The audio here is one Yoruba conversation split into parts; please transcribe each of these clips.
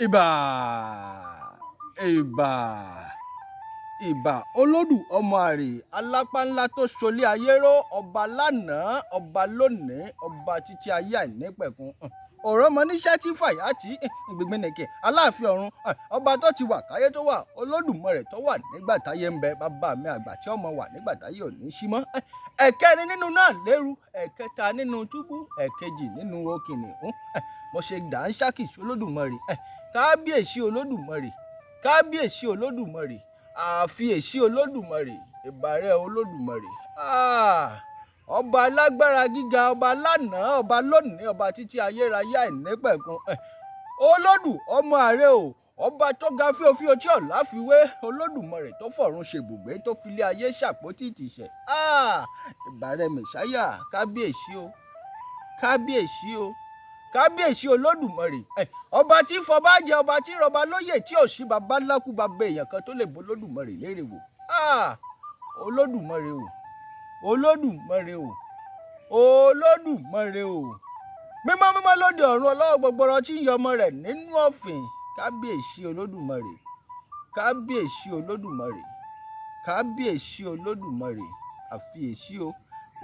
Ìbà, ìbà, ìbà olódù ọmọ àrè alápá ńlá tó ṣolé ayé ró, ọba lánàá, ọba lónìí, ọba títí ayé àìnípẹ̀kun. Ọ̀rọ̀ mọ níṣẹ́ tí fàyàtì gbìngbìnìkì aláàfin ọ̀run, ọba tó ti wà káyé tó wà, Olódùmarè tó wà nígbà táyé ń bẹ, bàbá mi àgbà tí ọmọ wà nígbà táyé ò ní sí mọ́. Ẹ̀kẹrin nínú náà lérú, ẹ̀kẹta nínú túbú, ẹ̀kejì nínú òkìnnìún. Mo ṣe dàńṣákì Olódùmarè, kábíyèsí Olódùmarè, kábíyèsí Olódùmarè, àfiyèsí Olódùmarè, ìbàrẹ̀ Olódùmarè. Ọba alágbára gíga, ọba lánàá, ọba lónìí, ọba títí ayérayé àìnípẹ̀kun. Olódù ọmọ ààrẹ o, ọba tó ga fíofío tí ò láfiwé, Olódùmarè tó fọ̀run ṣèbùgbé, tó filé ayé ṣàpótí ìtìsẹ̀. Ìbàrẹ̀ mẹ̀sáyà, kábíyèsí o, kábíyèsí o, kábíyèsí Olódùmarè. Ọba tí fọba jẹ, ọba tí rọba lóyè, tí ò sí baba ńlá kú baba èèyàn kan tó lè bó Olódùmarè lérè wò. Olódùmarè o, Olódùmarè o, Olódùmarè o, mímọ́ mímọ́ lóde ọ̀run, ọlọ́wọ́ gbọgbọrọ tí ń yọ ọmọ rẹ̀ nínú ọ̀fìn. Kábíyèsí Olódùmarè, kábíyèsí Olódùmarè, kábíyèsí Olódùmarè, àfiyèsí o,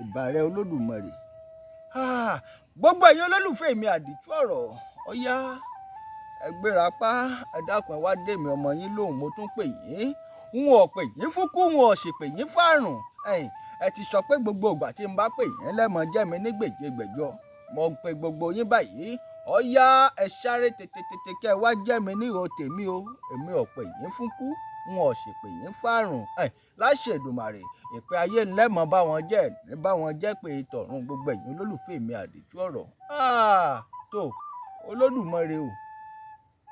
ìbàrẹ̀ Olódùmarè. Gbogbo ẹ̀yin olólùfẹ́ mi àdìtú ọ̀rọ̀, ọ̀yá ẹ gbéra pa, ẹ dákun, ẹ wá dé mi ọmọ yín lóhùn. Mo tún pè yín, n ò pè yín fún kú, n ò sì pè yín fárùn. Ẹ̀yin ẹ ti sọ pé gbogbo ìgbà tí n bá pè yín lẹ́mọ jẹ́ mi ní gbèjégbèjọ. Mo pe gbogbo yín báyìí, ọ̀yá ẹ sáré tètè tètè kẹ́ ẹ wá jẹ́ mi ní ìhò tèmi o. Èmi ò pè yín fún kú, n ò sì pè yín fárùn. Ẹ láṣẹ Èdùmàrè, ìpè ayé ńlẹ́mọ bá wọn jẹ́ ní bá wọn jẹ́ pé tọ̀run. Gbogbo ẹ̀yin olólùfẹ́ mi àdìtú ọ̀rọ̀, tó Olódùmarè o,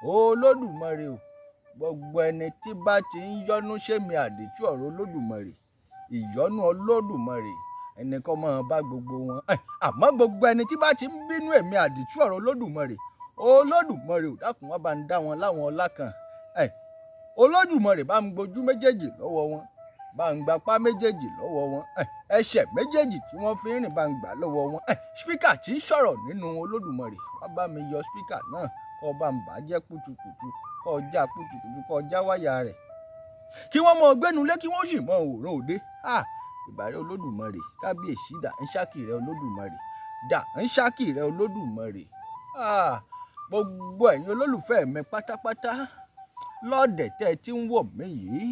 Olódùmarè o, gbogbo ẹni tí bá ti ń yọ́nú sẹ́mi àdìtú ọ̀rọ̀ Olódùmarè, ìyọ́nú Olódùmarè ẹnì kan máa bá gbogbo wọn. Àmọ́ gbogbo ẹni tí bá ti ń bínú èmi àdìtú ọ̀rọ̀ Olódùmarè, Olódùmarè ò dákun, wá bá ń dá wọn láwọn ọlá kan. Olódùmarè bá ń gbojú méjèèjì lọ́wọ́ wọn, bá ń gbapá méjèèjì lọ́wọ́ wọn, ẹsẹ̀ méjèèjì tí wọ́n fi ń rìn, bá ń gbà lọ́wọ́ wọn. Speaker tí ń sọ̀rọ̀ nínú Olódùmarè, wá bá mi yọ speaker náà, kó bá ń bàjẹ́ kùtùkùtù, kó já kùtùkùtù, kó já wáyà rẹ̀, kí wọ́n mọ gbẹ́nulé, kí wọ́n sì mọ òòrùn òde. Ìbàrẹ̀ Olódùmarè, kábíyèsí, dà ń ṣákì rẹ Olódùmarè, dà ń ṣákì rẹ Olódùmarè. Gbogbo ẹ̀yin olólùfẹ́ mi pátápátá lọ́ọ̀dẹ̀ tẹ́ ẹ ti ń wò mí yìí,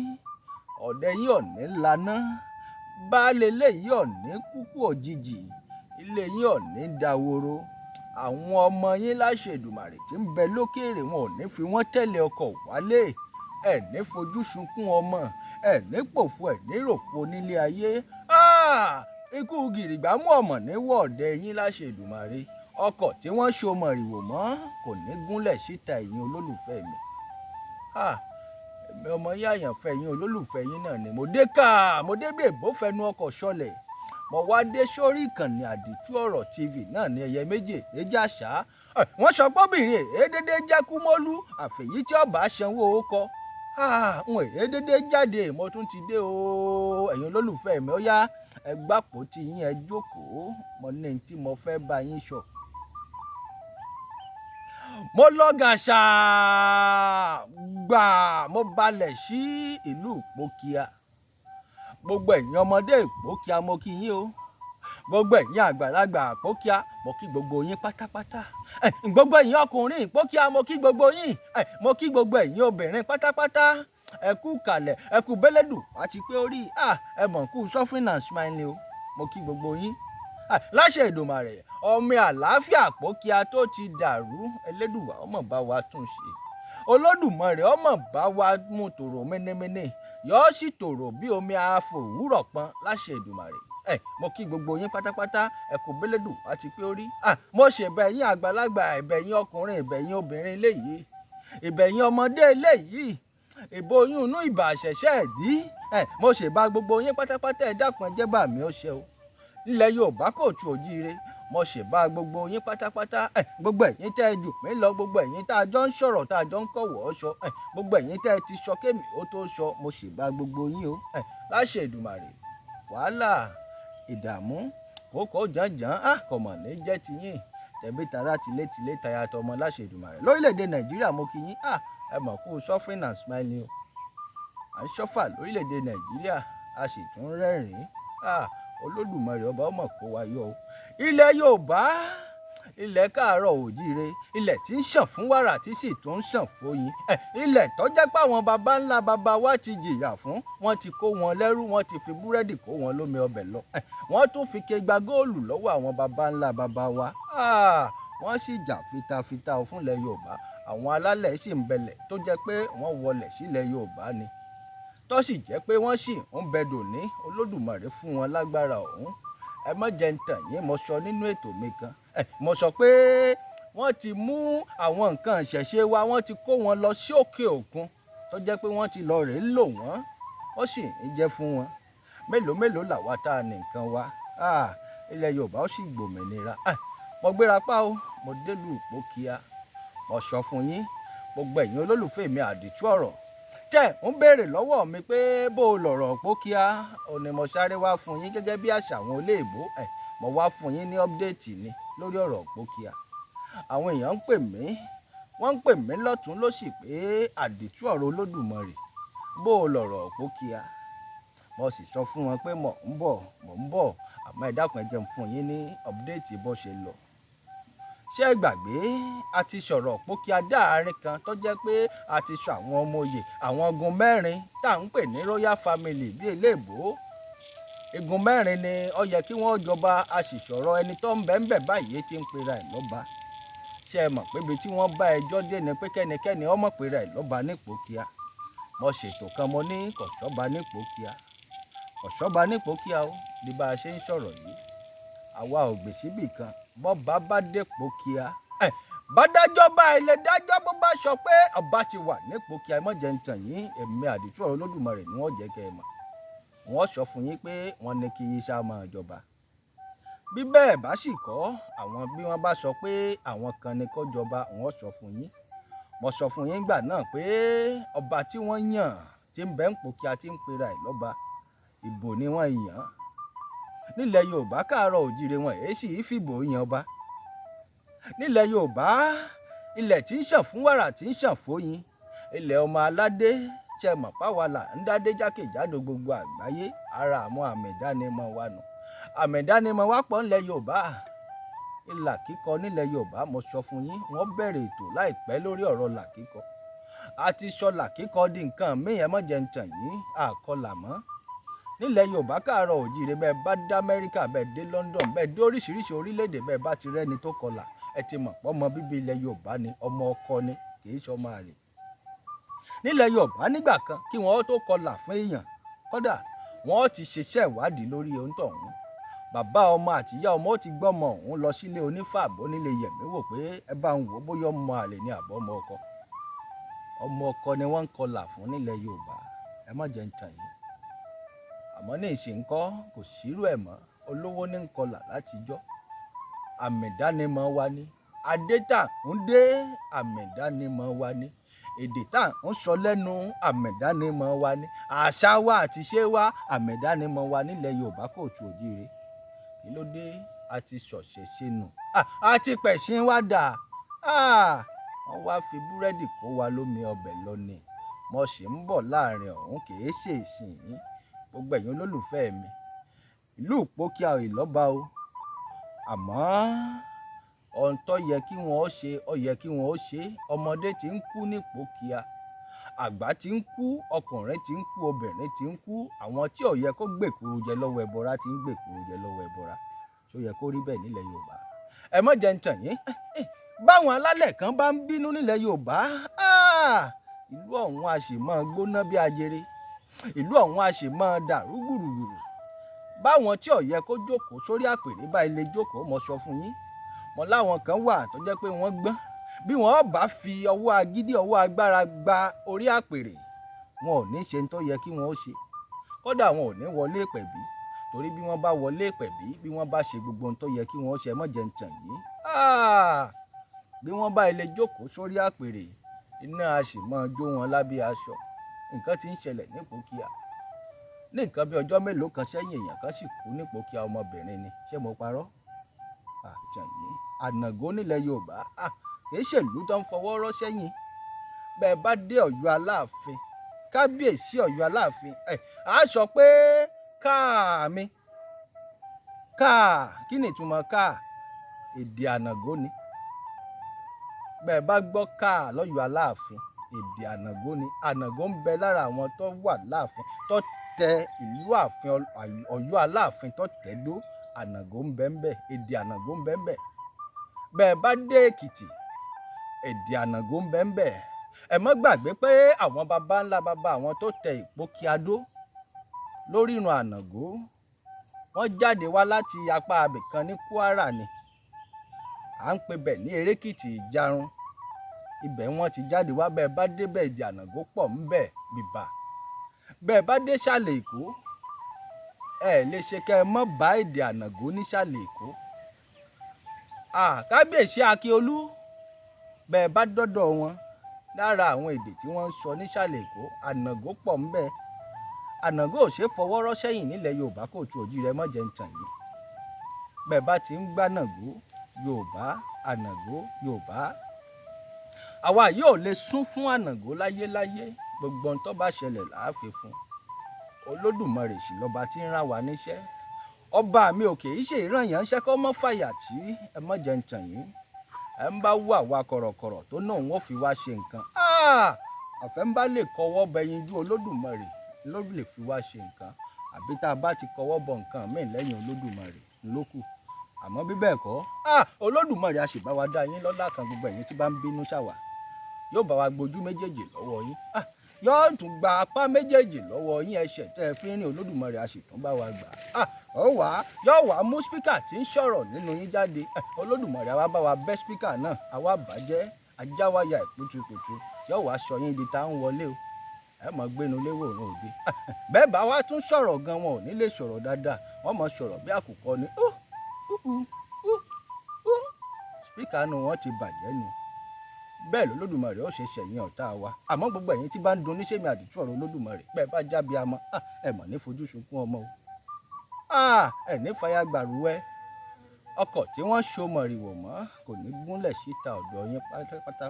ọ̀dẹ̀ yín ọ̀ní laná, baálé ilé yìí ọ̀ní kúkú òjijì, ilé yín ọ̀ní dahoro, àwọn ọmọ yín láṣẹ Èdùmàrè tí ń bẹ lókèèrè, wọn ò ní fi wọ́n tẹ̀lé ọkọ̀ wálé, ẹ̀ ní fojú sunkún ọmọ, ẹ̀ ní pòfo, ẹ̀ ní ròfo nílé ayé. Ikú gìrìgbámú ọmọ ní wọ̀ọ̀dẹ̀ yín láṣẹ Èdùmàrè. Ọkọ̀ tí wọ́n so mọ̀rìwò mọ́ kò ní gúnlẹ̀ síta ẹ̀yin olólùfẹ́ mi. Èmi ọmọ yín àyànfẹ́ yín, olólùfẹ́ yín náà ni. Mo dé ká, mo dé bí èbó fẹnu ọkọ̀ sọlẹ̀, mo wá dé sórí ìkànnì àdìtú ọ̀rọ̀ TV náà ní ẹyẹ méjì èjì àṣà. Wọ́n sọ pọ́bìnrin èédédé jẹ́kú mọ́lú, àfẹ̀yí tí ọba sanwó ó kọ n ò èédédé jáde. Mo tún ti dé o, ẹ̀yin olólùfẹ́ mi, ó yá ẹ gbàpò tí yín, ẹ jókòó, mo ní tí mo fẹ́ bá yín sọ. Mo lọ gàṣà gbà, mo balẹ̀ sí ìlú Ìpókíà. Gbogbo ẹ̀yin ọmọdé Ìpókíà, mo kí yín o. Gbogbo ẹ̀yin àgbàlagbà Ìpókíà, mo kí gbogbo yín pátápátá. Gbogbo ẹ̀yin ọkùnrin Ìpókíà, mo kí gbogbo yín. Mo kí gbogbo ẹ̀yin obìnrin pátápátá. Ẹ kú kalẹ̀, ẹ kú bẹ́lẹ́dù àti pé orí ẹ mọ̀ kú suffering and smiling o. Mo kí gbogbo yín láṣẹ Èdùmàrè, ọmọ àlàáfíà Ìpókíà tó ti dàrú, Elédùwà ọmọ bá wa tún ṣe, Olódùmarè ọmọ bá wa mú tòrò mẹ́nẹ́mẹ́nẹ́, yóò sì tòrò bí omi àfòwúrọ̀ pọn láṣẹ Èdùmàrè. Ẹ mo kí gbogbo yín pátápátá, ẹ kò bẹ́lẹ́dù àti pé orí. Mo ṣèbẹ̀ yín àgbàlagbà, ẹ̀bẹ̀ yín ọkùnrin, ẹ̀bẹ̀ yín obìnrin léyìí, ẹ̀bẹ̀ yín ọmọdé léyìí, ìbò oyún inú, ìbà àṣẹ̀ṣẹ̀ ẹ̀dí. Mo ṣèbà gbogbo yín pátápátá, ẹ dákun, ẹ jẹ́ bà mí ó ṣe o. Ilẹ̀ Yorùbá kò tu òjíire, mo ṣèbà gbogbo yín pátápátá. Gbogbo ẹ̀yin tẹ́ ẹ jù mí lọ, gbogbo ẹ̀yin tá a jọ ń sọ̀rọ̀, tá a jọ ń kọ̀wọ́ sọ, gbogbo ẹ̀yin tẹ́ ẹ ti sọ kémi ó tó sọ, mo ṣèbà gbogbo yín o. Láṣẹ Èdùmàrè, wàhálà, ìdààmú, kókó jàǹjàǹ á kọ̀mọ̀ ní jẹ́ tiyín. Tẹ̀bí tará, tilétilé, taya tọmọ, láṣẹ Èdùmàrè. Lórílẹ̀‐èdè Nàìjíríà, mo kí yín. Ẹ mọ̀ kú suffering and smiling o. À ń suffer lórílẹ̀‐èdè Nàìjíríà, a sì tún rẹ́rìn-ín. Olódùmarè ọba ọmọ kó wa yọ o. Ilẹ̀ Yorùbá, ilẹ̀ káàárọ̀ òjíire, ilẹ̀ tí ń ṣàn fún wàrà, tí sì tún ń ṣàn fóyin, ilẹ̀ tó jẹ́ pé àwọn baba ńlá baba wa ti jìyà fún. Wọ́n ti kó wọn lẹ́rú, wọ́n ti fi búrẹ́dì kó wọn lómi ọbẹ̀ lọ, wọ́n tún fi ike gba góòlù lọ́wọ́ àwọn baba ńlá baba wa. Wọ́n sì jà fitafita fúnlẹ̀ Yorùbá. Àwọn alálẹ̀ sì ń bẹlẹ̀, tó jẹ́ pé wọ́n wọlẹ̀ sílẹ̀ Yorùbá ni, tó sì jẹ́ pé wọ́n sì ń bẹ dòní. Olódùmarè fún wọn lágbára ọ̀hún. Ẹ má jẹ́ ń tàn yín, mo sọ nínú ètò mi kan, ẹ mo sọ pé wọ́n ti mú àwọn nǹkan ìṣẹ̀ṣe wa, wọ́n ti kó wọn lọ sí òkè òkun, tó jẹ́ pé wọ́n ti lọ rèé lò wọ́n, ó sì ń jẹ́ fún wọn. Mélòó mélòó làwa tá a ní nǹkan wa? Ilẹ̀ Yorùbá ó sì gbòmìnira. Mo gbéra pa o, mo délùú Ìpókíà. Mo sọ fún yín, gbogbo ẹ̀yin olólùfẹ́ mi, àdìtú ọ̀rọ̀ tẹ́ ń béèrè lọ́wọ́ mi pé bó o lọ̀rọ̀ Ìpókíà, ò ní mo sáré wá fún yín gẹ́gẹ́ bí àṣà àwọn olóòbó. Ẹ̀ mo wá fún yín ní update ni lórí ọ̀rọ̀ Ìpókíà. Àwọn èèyàn ń pè mí, wọ́n ń pè mí lọ́tún lósì pé àdìtú ọ̀rọ̀ Olódùmarè, bó o lọ̀rọ̀ Ìpókíà. Mo sì sọ fún wọn pé mò ń bọ̀, mò ń bọ̀. Àmọ́ ẹ dákun, ẹ jẹ́ n fún yín ní update bó ṣe lọ. Ṣé ẹ gbàgbé, a ti sọ̀rọ̀ Ìpókíà dáàrin kan, tó jẹ́ pé a ti sọ àwọn ọmọ oyè, àwọn igun mẹ́rin tá à ń pè ní royal family bí eléèbó. Igun mẹ́rin ni ó yẹ kí wọ́n jọba. A sì sọ̀rọ̀ ẹni tó ń bẹ ń bẹ báyìí tí ń pera ẹ̀ lọ́ba. Ṣé ẹ mọ̀ pé ibi tí wọ́n bá ẹjọ́ dé ni pé kẹ́nikẹ́ni ó má pera ẹ̀ lọ́ba nípòkíà? Mo ṣètò kan, mo ní kò sọ́ba nípòkíà, kò sọ́ba nípòkíà o. Bí bá a ṣe ń sọ̀rọ̀ yìí, àwa ò gbè síbì kan. Bọ́ba bá dépòkíà, ẹ̀ bádájọ́ bá ilé dájọ́, bó bá sọ pé ọba ti wà nípòkíà, ẹ má jẹ́ ń tàn yín, èmi àdìtú ọ̀rọ̀ Olódùmarè ni wọ́n jẹ́ kẹ́ ẹ mọ̀. Wọ́n sọ fún yín pé wọ́n ní kí Yíṣà máa jọba. Bí bẹ́ẹ̀ bá sì kọ́, àwọn bí wọ́n bá sọ pé àwọn kan ní kó jọba, wọ́n sọ fún yín. Mo sọ fún yín gbà náà pé ọba tí wọ́n yàn tí ń bẹ ń Ìpókíà, tí ń pera ẹ̀ lọ́ba, ìbò ni wọ́n yàn nílẹ̀ Yorùbá káàárọ̀ òjíire. Wọn èyí sì fìbò yan ọba nílẹ̀ Yorùbá, ilẹ̀ tí ń ṣàn fún wàrà, tí ń ṣàn fóyin, ilẹ̀ ọmọ aládé. Ṣe mọ̀ páwa là ń dádé jákèjádò gbogbo àgbáyé? Ara àwọn àmì ìdánimọ̀ wa nù. Àmì ìdánimọ̀ wa pọ̀ nílẹ̀ Yorùbá. Ìlà kíkọ nílẹ̀ Yorùbá, mo sọ fún yín, wọ́n bẹ̀rẹ̀ ètò láìpẹ́ lórí ọ̀rọ̀ là kíkọ. A ti sọ là kíkọ di nǹkan míì. Ẹ má jẹ́ ń tàn yín, àkọlà mọ́ nílẹ̀ Yorùbá káàárọ̀ òjíire. Bẹ́ẹ̀ bá dé Amẹ́ríkà, bẹ́ẹ̀ dé London, bẹ́ẹ̀ dé oríṣiríṣi orílẹ̀-èdè, bẹ́ẹ̀ bá ti rẹ́ni tó kọlà, ẹ ti mọ̀ pọ́mọ bíbí ilẹ̀ Yorùbá ni, ọmọ ọkọ ni, kì í ṣọmọ àlè. Nílẹ̀ Yorùbá nígbà kan, kí wọ́n tó kọlà fún èèyàn, kódà wọ́n ti ṣiṣẹ́ ìwádìí lórí ohun tọ̀hún. Bàbá ọmọ àti ìyá ọmọ ó ti gbọ́mọ òun lọ sílé onífàbó nílé yẹ̀mí wò pé ẹ bá ń wò ó, bóyá ọmọ àlè ni àbọ̀ ọmọ ọkọ. Ọmọ ọkọ ni wọ́n ń kọlà fún nílẹ̀ Yorùbá, ẹ má jẹ́ ń tàn yín. Àmọ́ ní ìsìn ńkọ́? Kò sírú ẹ̀ mọ́. Olówó ní ń kọlà látijọ́. Àmì ìdánimọ̀ wa ni adé tá ń dé, àmì ìdánimọ̀ wa ni èdè tá ń sọ lẹ́nu, àmì ìdánimọ̀ wa ni àṣà wa àti ṣé wa, àmì ìdánimọ̀ wa nílẹ̀ Yorùbá kóòtù òjíire. Kí ló dé? A ti ṣọ̀ṣẹ̀ṣe nù, a ti pẹ̀sìn wa dà. Wọ́n wá fi búrẹ́dì kó wa lómi ọbẹ̀ lọ ni. Mo sì ń bọ̀ láàrin ọ̀hún, kì í ṣe ìsìn. Gbogbo ẹ̀yin olólùfẹ́ mi, ìlú Ìpókíà ò lọ́ba o, àmọ́ ohun tó yẹ kí wọ́n ó ṣe, ó yẹ kí wọ́n ó ṣe. Ọmọdé tí ń kú ní Ìpókíà, àgbà tí ń kú, ọkùnrin tí ń kú, obìnrin tí ń kú. Àwọn tí ò yẹ kó gbèkúrú jẹ lọ́wọ́ ẹbọra tí ń gbèkúrú jẹ lọ́wọ́ ẹbọra. Ṣó yẹ kó rí bẹ́ẹ̀ nílẹ̀ Yorùbá? Ẹ má jẹ́ ń tàn yín, báwọn alálẹ̀ kan bá ń bínú nílẹ̀ Yorùbá, ìlú ọ̀hún a sì máa gbóná bí ajere, ìlú ọ̀hún a sì máa dàrú gbùrùgbùrù. Báwọn tí ò yẹ kó jókòó sórí àpèrè báyìí lè jókòó. Mo sọ fún yín, mo láwọn kan wà tó jẹ́ pé wọ́n gbọ́n. Bí wọ́n bá fi ọwọ́ agídí, ọwọ́ agbára gba orí àpèrè, wọn ò ní ṣe ní tó yẹ kí wọ́n ó ṣe. Kódà wọn ò ní wọlé ìpẹ̀bí, torí bí wọ́n bá wọlé ìpẹ̀bí, bí wọ́n bá ṣe gbogbo ohun tó yẹ kí wọ́n ṣe, mọ̀jẹ̀ ń tàn yín, bí wọ́n bá ilé jókòó sórí àpèrè, iná a sì máa jó wọn lábẹ́ aṣọ. Nǹkan tí ń ṣẹlẹ̀ ní Ìpókíà, ní nǹkan bí ọjọ́ mélòó kan sẹ́yìn, èèyàn kan sì kú ní Ìpókíà, ọmọbìnrin ni. Ṣé mo parọ́? Àtàn yín. Ànàgó nílẹ̀ Yorùbá, kìí ṣèlú tó ń fọwọ́ rọ́ sẹ́yìn. Bẹ́ẹ̀ bá dé Ọ̀yọ́ Aláàfin, kábíyèsí Ọ̀yọ́ Aláàfin, ẹ̀ á sọ pé káà mi káà. Kí ni ìtumọ̀ káà? Èdè Ànàgó ni. Bẹ́ẹ̀ bá gbọ́ káà lọ́yọ̀ọ́ Aláàfin, èdè Ànàgó ni. Ànàgó ń bẹ lára àwọn tó wà láàfin, tó tẹ ìlú ààfin Ọ̀yọ́ Aláàfin tó tẹ̀ dó. Ànàgó ń bẹ ń bẹ, èdè Ànàgó ń bẹ ń bẹ. Bẹ́ẹ̀ bá dé Èkìtì, èdè Ànàgó ń bẹ ń bẹ. Ẹ má gbàgbé pé àwọn baba ńlá baba àwọn tó tẹ Ìpókíadó lórírun Ànàgó, wọ́n jáde wá láti apá abìkan ní Kwara ni. À ń pè bẹ̀ ní Erékìtì Ìjarun. Ibẹ̀ wọ́n ti jáde wá. Bẹ́ẹ̀ bá débẹ̀, èdè Ànàgó pọ̀ ń bẹ bìbà. Bẹ́ẹ̀ bá dé sàlẹ̀ Èkó, ẹ lè ṣe kẹ́ ẹ mọ́ bá èdè Ànàgó nísàlẹ̀ Èkó. Kábíyèsí Akíolú, bẹ́ẹ̀ bá dọ́dọ̀ wọn, lára àwọn èdè tí wọ́n ń sọ nísàlẹ̀ Èkó, Ànàgó pọ̀ ń bẹ. Ànàgó ò ṣeé fọwọ́ rọ́ sẹ́yìn nílẹ̀ Yorùbá kóòtù òjíire mọ́jẹ̀ ń tàn yín. Bẹ́ẹ̀ bá ti ń gbànàgó Yorùbá, Ànàgó Yorùbá, àwa yóò lè sún fún Ànàgó láyéláyé. Gbogbo ohun tó bá ṣẹlẹ̀ láàfin fún Olódùmarè sì lọ́ba tí ń rán wa níṣẹ́. Ọba mi ò kì í ṣe ìrànyàn ṣẹ́ kọ́ mọ́ fàyà tí ẹ mọ́jẹ̀ ń tàn yín. Ẹ ń bá wà wá kọ̀rọ̀kọ̀rọ̀ tó náà wọ́n fi wá ṣe nǹkan. Àfẹ́ ń bá lè kọwọ́ bẹyin ju Olódùmarè ló lè fi wá ṣe nǹkan, àbí tá a bá ti kọwọ́ bọ nǹkan míì lẹ́yìn Olódùmarè lókù. Àmọ́ bí bẹ́ẹ̀ kọ́, Olódùmarè a sì bá wa dá yín lọ́lá kan. Gbogbo ẹ̀yin tí bá ń bínú ṣàwà, yóò bá wa gbójú méjèèjì lọ́wọ́ yín, yóò tún gba apá méjèèjì lọ́wọ́ yín. Ẹsẹ̀ tẹ́ ẹ fi ń rìn, Olódùmarè a sì tún bá wa gbà á. Ó wà á yóò wá mú spíkà tí ń sọ̀rọ̀ nínú yín jáde. Olódùmarè àwa bá wa bẹ́ spíkà náà, àwa bàjẹ́ ajáwáyà ìpútùpùtù, yóò wá sọ yín di tá ń wọlé o. Ẹ mọ̀ gbénu léwòrán òde. Bẹ́ẹ̀ bá wa tún sọ̀rọ̀ gan, wọn ò ní lè sọ̀rọ̀ dáadáa. Wọ́n mọ̀ sọ̀rọ̀ bí àkùkọ ni. Spíkà nu wọn ti bàjẹ́ nu. Bẹ́ẹ̀ lOlódùmarè ó ṣe ṣẹ̀yìn ọ̀tá wa. Àmọ́ gbogbo ẹ̀yin tí bá ń dun níṣẹ́mi àdìtú ọ̀rọ̀ Olódùmarè, bẹ́ẹ̀ bá jábí amọ́, ẹ mọ̀ ní fojú sunkún ọmọ o. Ẹ ní fàyà gbàrúwẹ́. Ọkọ̀ tí wọ́n so mọ̀rìwò mọ́ kò ní gúnlẹ̀ síta ọ̀dọ̀ yín pátápátá.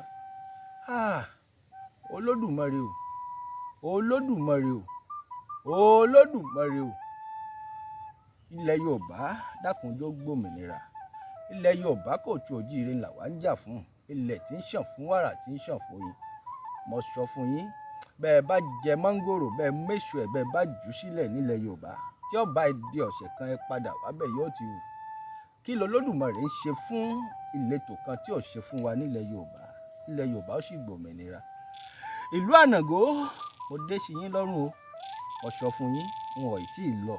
Olódùmarè o, Olódùmarè o, Olódùmarè o. Ilẹ̀ Yorùbá dákunjó gbòmìnira. Ilẹ̀ Yorùbá kò tu òjíire là wá ń jà fún. Ilẹ̀ tí ń ṣàn fún wàrà, tí ń ṣàn fún oyin. Mo sọ fún yín, bẹ́ẹ̀ bá jẹ mọ́ngòrò, bẹ́ẹ̀ méṣù ẹ̀, bẹ́ẹ̀ bá jù sílẹ̀ nílẹ̀ Yorùbá, tí ó bá di ọ̀sẹ̀ kan, ẹ padà wábẹ̀, yóò ti hù. Kí lOlódùmarè ń ṣe fún ìletò kan tí ò ṣe fún wa nílẹ̀ Yorùbá? Ilẹ̀ Yorùbá ó sì gbòmìnira. Ìlú Ànàgó, mo dé sí yín lọ́rùn o. Mo sọ fún yín, n ò tí ì lọ,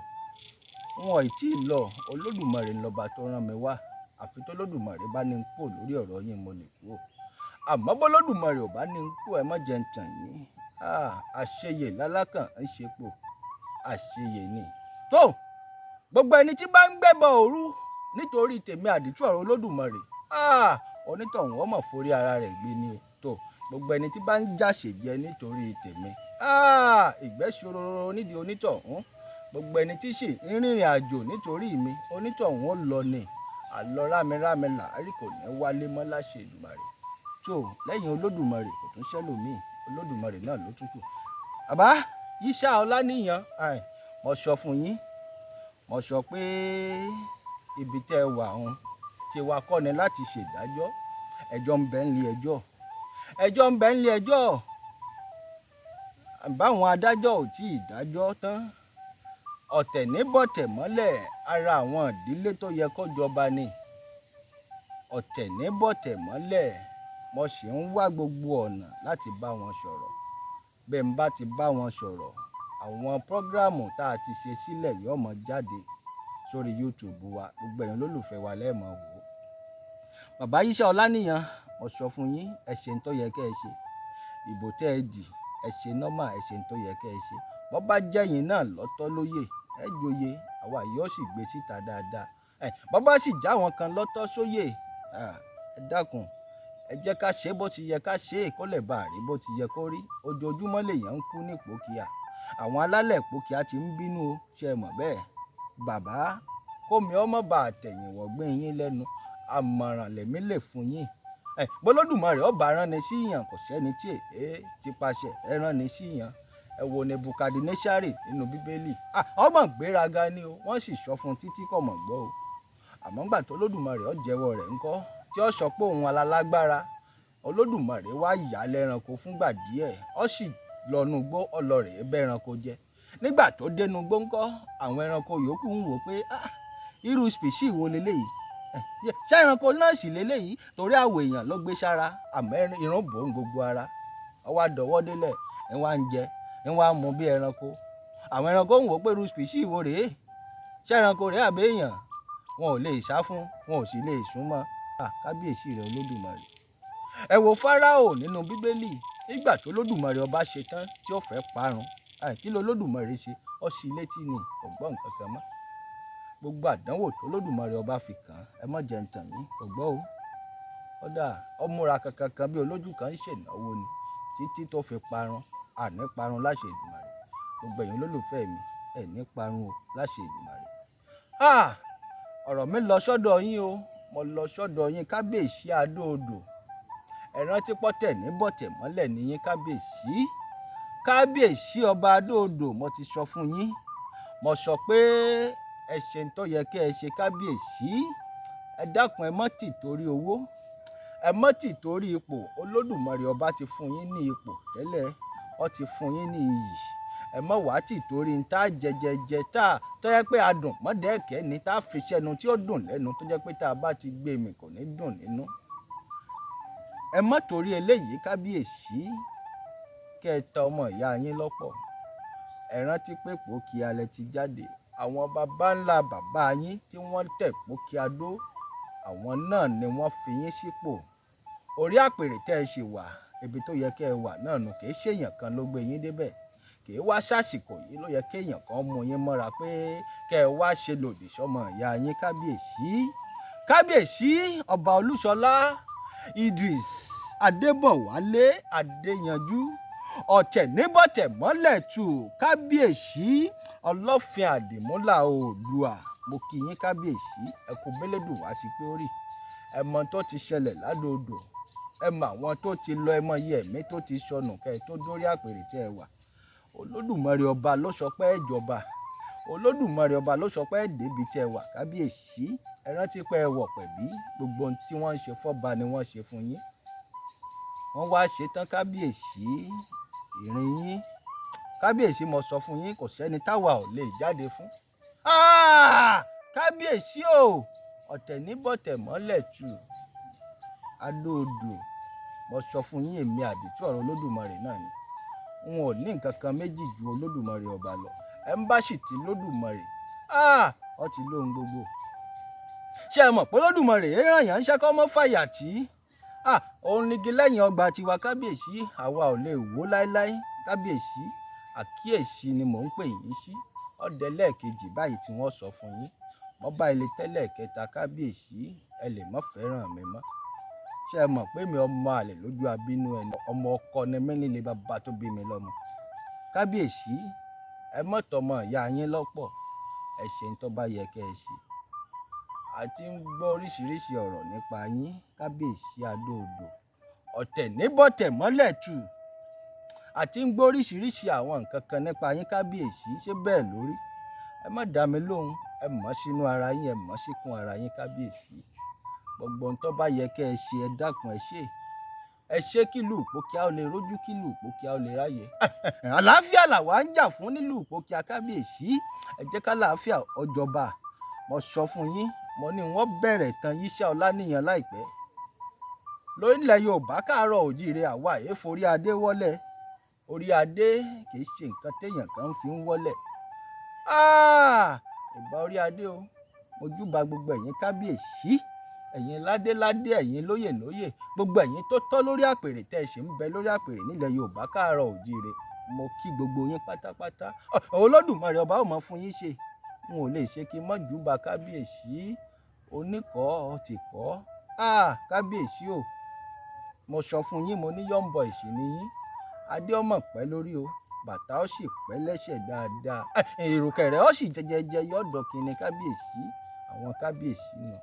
n ò tí ì lọ. Olódùmarè ńlọba tó rán mi wá. Àfi tOlódùmarè bá ní ń kúrò lórí ọ̀rọ̀ yín, mo lè kúrò. Àmọ́ bOlódùmarè ò bá ní ń kú, ẹ má jẹ́ ń tàn yín. Àṣeyè lálákàn ń ṣepò, àṣeyè ni. Tó gbogbo ẹni tí bá ń gbẹ́bọ òru nítorí tèmi àdìtú ọ̀rọ̀ Olódùmarè, onítọ̀hún ọmọ forí ara rẹ̀ gbé ni o. Tó gbogbo ẹni tí bá ń jàṣèjẹ nítorí tèmi, ìgbẹ́ ṣòro nídìí onítọ̀hún. Gbogbo ẹni tí sì ń rìnrìn àjò nítorí mi, onítọ̀hún ó lọ ni. Àlọ́ rámirámi làárí, kò ní wálé mọ́ láṣẹ Èdùmàrè. Tó lẹ́yìn Olódùmarè, kò tún ṣẹlòmíì. Olódùmarè náà ló tún kù. Bàbá Yíṣà Ọláníyàn, mo sọ fún yín, mo sọ pé ibi tẹ́ ẹ wà ń tiwa kọ́ ni láti ṣèdájọ́. Ẹjọ́ ń bẹ nílé ẹjọ́, ẹjọ́ ń bẹ nílé ẹjọ́. Báwọn adájọ́ ò tí ì dájọ́ tán, ọ̀tẹ̀ ní bọ̀tẹ̀ mọ́lẹ̀. Ara àwọn ìdílé tó yẹ kó jọba ni ọ̀tẹ̀ ní bọ̀tẹ̀ mọ́lẹ̀. Mo sì ń wá gbogbo ọ̀nà láti bá wọn sọ̀rọ̀. Bẹ́ẹ̀ ń bá ti bá wọn sọ̀rọ̀, àwọn prógráàmù tá a ti ṣe sílẹ̀ yóò mọ jáde sórí YouTube wa. Gbogbo ẹ̀yin olólùfẹ́ wa lẹ́ẹ̀mọ̀ wò ó. Bàbá Yíṣà Ọláníyàn, mo sọ fún yín, ẹ ṣe ń tó yẹ kẹ́ ẹ ṣe. Ìbò tẹ́ ẹ dì, ẹ ṣe nọ́mà, ẹ ṣe ń tó yẹ kẹ́ ẹ ṣe. Bọ́ bá jẹ́yìn náà lọ́tọ́ lóyè, ẹ joyè, àwa yóò sì gbé síta dáadáa. Ẹ bọ́ bá sì já wọn kan lọ́tọ́ sóyè, ẹ dákun, ẹ jẹ́ ká ṣe bó ti yẹ ká ṣe é, kó lè bá a rí bó ti yẹ kó rí. Ojoojúmọ́ lèèyàn ń kú ní Ìpókíà. Àwọn alálẹ̀ Ìpókíà ti ń bínú o, ṣe é mọ̀ bẹ́ẹ̀? Bàbá kómi ọmọ bá àtẹ̀yìnwọ̀gbìn yín lẹ́nu. Àmọ̀ràn lèmi lè fún yín. Bọ́lódùmarè ọba rán ni sí yàn, kò sẹ́ni tí èé ti paṣẹ ẹ rán ni sí yàn. Ẹ wo Nebukadinésárì nínú Bíbélì. Ọmọ gbéraga ni o, wọ́n sì sọ fún títí kò mọ̀ gbọ́ o. Àmọ́ ńgbà tó Olódùmarè ó jẹ́wọ́ rẹ̀ ńkọ́, tí ó sọ pé òun alálágbára, Olódùmarè wá yà á lẹ́ranko fúngbà díẹ̀, ó sì lọ́nu gbó ọlọ́rẹ̀ bẹ́ranko jẹ. Nígbà tó dénú gbó ńkọ́, àwọn ẹranko yòókù ń wò pé, ah, irú spèṣì wo leléyìí? Ṣé ẹranko náà sì leléyìí? Torí àwọ̀ èèyàn ló gbé sára, àmọ́ irun bò ń gbogbo ara. Ó wá dọwọ́ délẹ̀, ń wá ń jẹ, ń wá ń mu bí ẹranko. Àwọn ẹranko ń wò pé irú spèṣì wo rèé? Ṣé ẹranko rèé àbí èèyàn? Wọn ò lè sá fún, wọn ò sì lè sún mọ́. Kábíyèsí rẹ̀ Olódùmarè. Ẹ wo Fáráò nínú Bíbélì. Nígbà tó Olódùmarè ọba ṣe tán tí ó fẹ́ parun, kí ló Olódùmarè ṣe? Ó ṣí létí ni, kò gbọ́ nǹkan kan mọ́. Gbogbo àdánwò tó Olódùmarè ọba fi kàn án, ẹ má jẹ́ ń tàn yín, kò gbọ́ o. Kódà ó múra kankan kan bí olójú kan ń ṣènáwó ni títí tó fi parun. Àní parun láṣẹ Èdùmàrè. Gbogbo ẹ̀yin olólùfẹ́ mi, ẹ ní parun o láṣẹ Èdùmàrè. Ọ̀rọ̀ mi lọ sọ́dọ̀ yín o, mo lọ sọ́dọ̀ yín kábíyèsí Adó-odò. Ẹ rántí pọ́tẹ̀ ní bọ̀tẹ̀ mọ́lẹ̀ ní yín kábíyèsí. Kábíyèsí ọba Adó-odò, mo ti sọ fún yín. Mo sọ pé ẹ ṣe ń tó yẹ kí ẹ ṣe kábíyèsí. Ẹ dákun, ẹ má tì torí owó, ẹ má tì torí ipò. Olódùmarè ọba ti fún yín ní ipò tẹ́lẹ̀, ó ti fún yín ní iyì. Ẹ má wá tì torí ń tá jẹjẹjẹ tá tó yẹ pé adùn mọ́dẹ́ẹ̀kẹ́ ni tá fi sẹ́nu tí ó dùn lẹ́nu, tó jẹ́ pé tá a bá ti gbé mi kò ní dùn nínú. Ẹ má torí eléyìí kábíyèsí kẹ́ ẹ ta ọmọ ìyá yín lọ́pọ̀. Ẹ rántí pé Pòkí alẹ́ ti jáde. Àwọn baba ńlá bàbá yín tí wọ́n tẹ̀ Pòkí Adó, àwọn náà ni wọ́n fi yín sípò. Orí àpèrè tẹ́ ẹ ṣe wà, ibi tó yẹ kẹ́ ẹ wà náà nù, kì í ṣe èèyàn kan ló gbé yín débẹ̀. Kì í wá ṣàṣìkò yìí ló yẹ kí èèyàn kan mú yín mọ́ra pé kẹ́ ẹ wá ṣe lòdì sọ́mọ ìyá yín kábíyèsí. Kábíyèsí ọba Olúṣọlá Idris Adébọ̀wálé Adéyanjú, ọ̀tẹ̀ níbọ̀tẹ̀ mọ́lẹ̀ tù, kábíyèsí Ọlọ́fin Àdìmúlà Oòduà. Mo kí yín kábíyèsí, ẹ kú bẹ́lẹ́dùn wá ti pé ó rí. Ẹ mọ tó ti ṣẹlẹ̀ ládòodò, ẹ mọ àwọn tó ti lọ, ẹ mọ iye ẹ̀mí tó ti sọnù kẹ́ ẹ tó dórí àpèrè tí ẹ wà. Olódùmarè ọba ló sọ pé ẹ jọba. Olódùmarè ọba ló sọ pé ẹ débi tí ẹ wà kábíyèsí. Ẹ rántí pé ẹ wọ̀ pẹ̀bí, gbogbo ohun tí wọ́n ń ṣe fọ́ba ni wọ́n ṣe fún yín. Wọ́n wá ṣe tán kábíyèsí, ìrìn yín. Kábíyèsí, mo sọ fún yín, kò sẹ́ni táwa ò lè jáde fún. Kábíyèsí o, ọ̀tẹ̀ ní bọ̀tẹ̀ mọ́lẹ̀ tù. Adó-odò, mo sọ fún yín, èmi àdìtú ọ̀rọ̀ Olódùmarè náà ni. N ò ní nǹkan kan méjì ju Olódùmarè ọba lọ. Ẹ ń bá sì ti Lódùmarè, ó ti lóhun gbogbo. Ṣé ẹ mọ̀ pé Olódùmarè rán yàn ń ṣẹ́kọ́ mọ́ fàyà tí? Òun nigi lẹ́yìn ọgbà tiwa kábíyèsí, àwa ò lè wó láéláé kábíyèsí. Àkíyèsí ni mò ń pè yín sí. Ọdẹ lẹ́ẹ̀kejì báyìí tí wọ́n sọ fún yín. Mo bá ilé tẹ́lẹ̀ kẹta kábíyèsí, ẹ lè má fẹ́ràn mi mọ́. Ṣé ẹ mọ̀ pé mi ọmọ àlè lójú abínú ẹni, ọmọ ọkọ ni mí nílé bàbá tó bí mi lọ́mọ. Kábíyèsí, ẹ má tọmọ ìyá yín lọ́pọ̀. Ẹ ṣe ń tó bá yẹ kí ẹ ṣe. A ti ń gbọ́ oríṣiríṣi ọ̀rọ̀ nípa yín kábíyèsí Adó-odò. Ọ̀tẹ̀ níbọ̀tẹ̀ mọ́lẹ̀ tù. A ti ń gbọ́ oríṣiríṣi àwọn nǹkan kan nípa yín kábíyèsí, ṣé bẹ́ẹ̀ lórí? Ẹ má dá mi lóhùn, ẹ mọ̀ sínú ara yín, ẹ mọ̀ síkún ara yín kábíyèsí. Gbogbo ohun tó bá yẹ kí ẹ ṣe, ẹ dákun ẹ ṣe. Ẹ ṣe kí ìlú Ìpókíà ó lè rójú, kí ìlú Ìpókíà ó lè ráyè. Àlàáfíà làwa ń jà fún nílùú Ìpókíà kábíyèsí. Ẹ jẹ́ ká làáfíà ó jọba. Mo sọ fún yín, mo ní wọ́n bẹ̀rẹ̀ tán Yíṣà Ọláníyan láìpẹ́. Lórílẹ̀ Yorùbá káàárọ̀ òjíire, àwa èé forí adé wọ́lẹ̀. Orí adé kì í ṣe nǹkan téèyàn kan fi ń wọ́lẹ̀. Ìbà orí adé o, mo júbà gbogbo ẹ̀yin kábíyèsí, ẹ̀yin ládéládé, ẹ̀yin lóyè lóyè, gbogbo ẹ̀yin tó tọ́ lórí àpèrè tẹ́ ẹ ṣì ń bẹ lórí àpèrè nílẹ̀ Yorùbá káàárọ̀ òjíire. Mo kí gbogbo yín pátápátá. Olódùmarè ọba ó máa fún yín ṣe. N ò lè ṣe kí n má júbà kábíyèsí oníkọ̀ọ́ ti kọ́. Kábíyèsí o, mo sọ fún yín, mo ní young boys ni yín. Adé ọmọ pẹ́ lórí o, bàtà ó sì pẹ́ lẹ́sẹ̀ dáadáa. Ìrùkẹ̀rẹ̀ ó sì jẹjẹjẹ yọ̀dọ̀ kíni kábíyèsí. Àwọn kábíyèsí nù.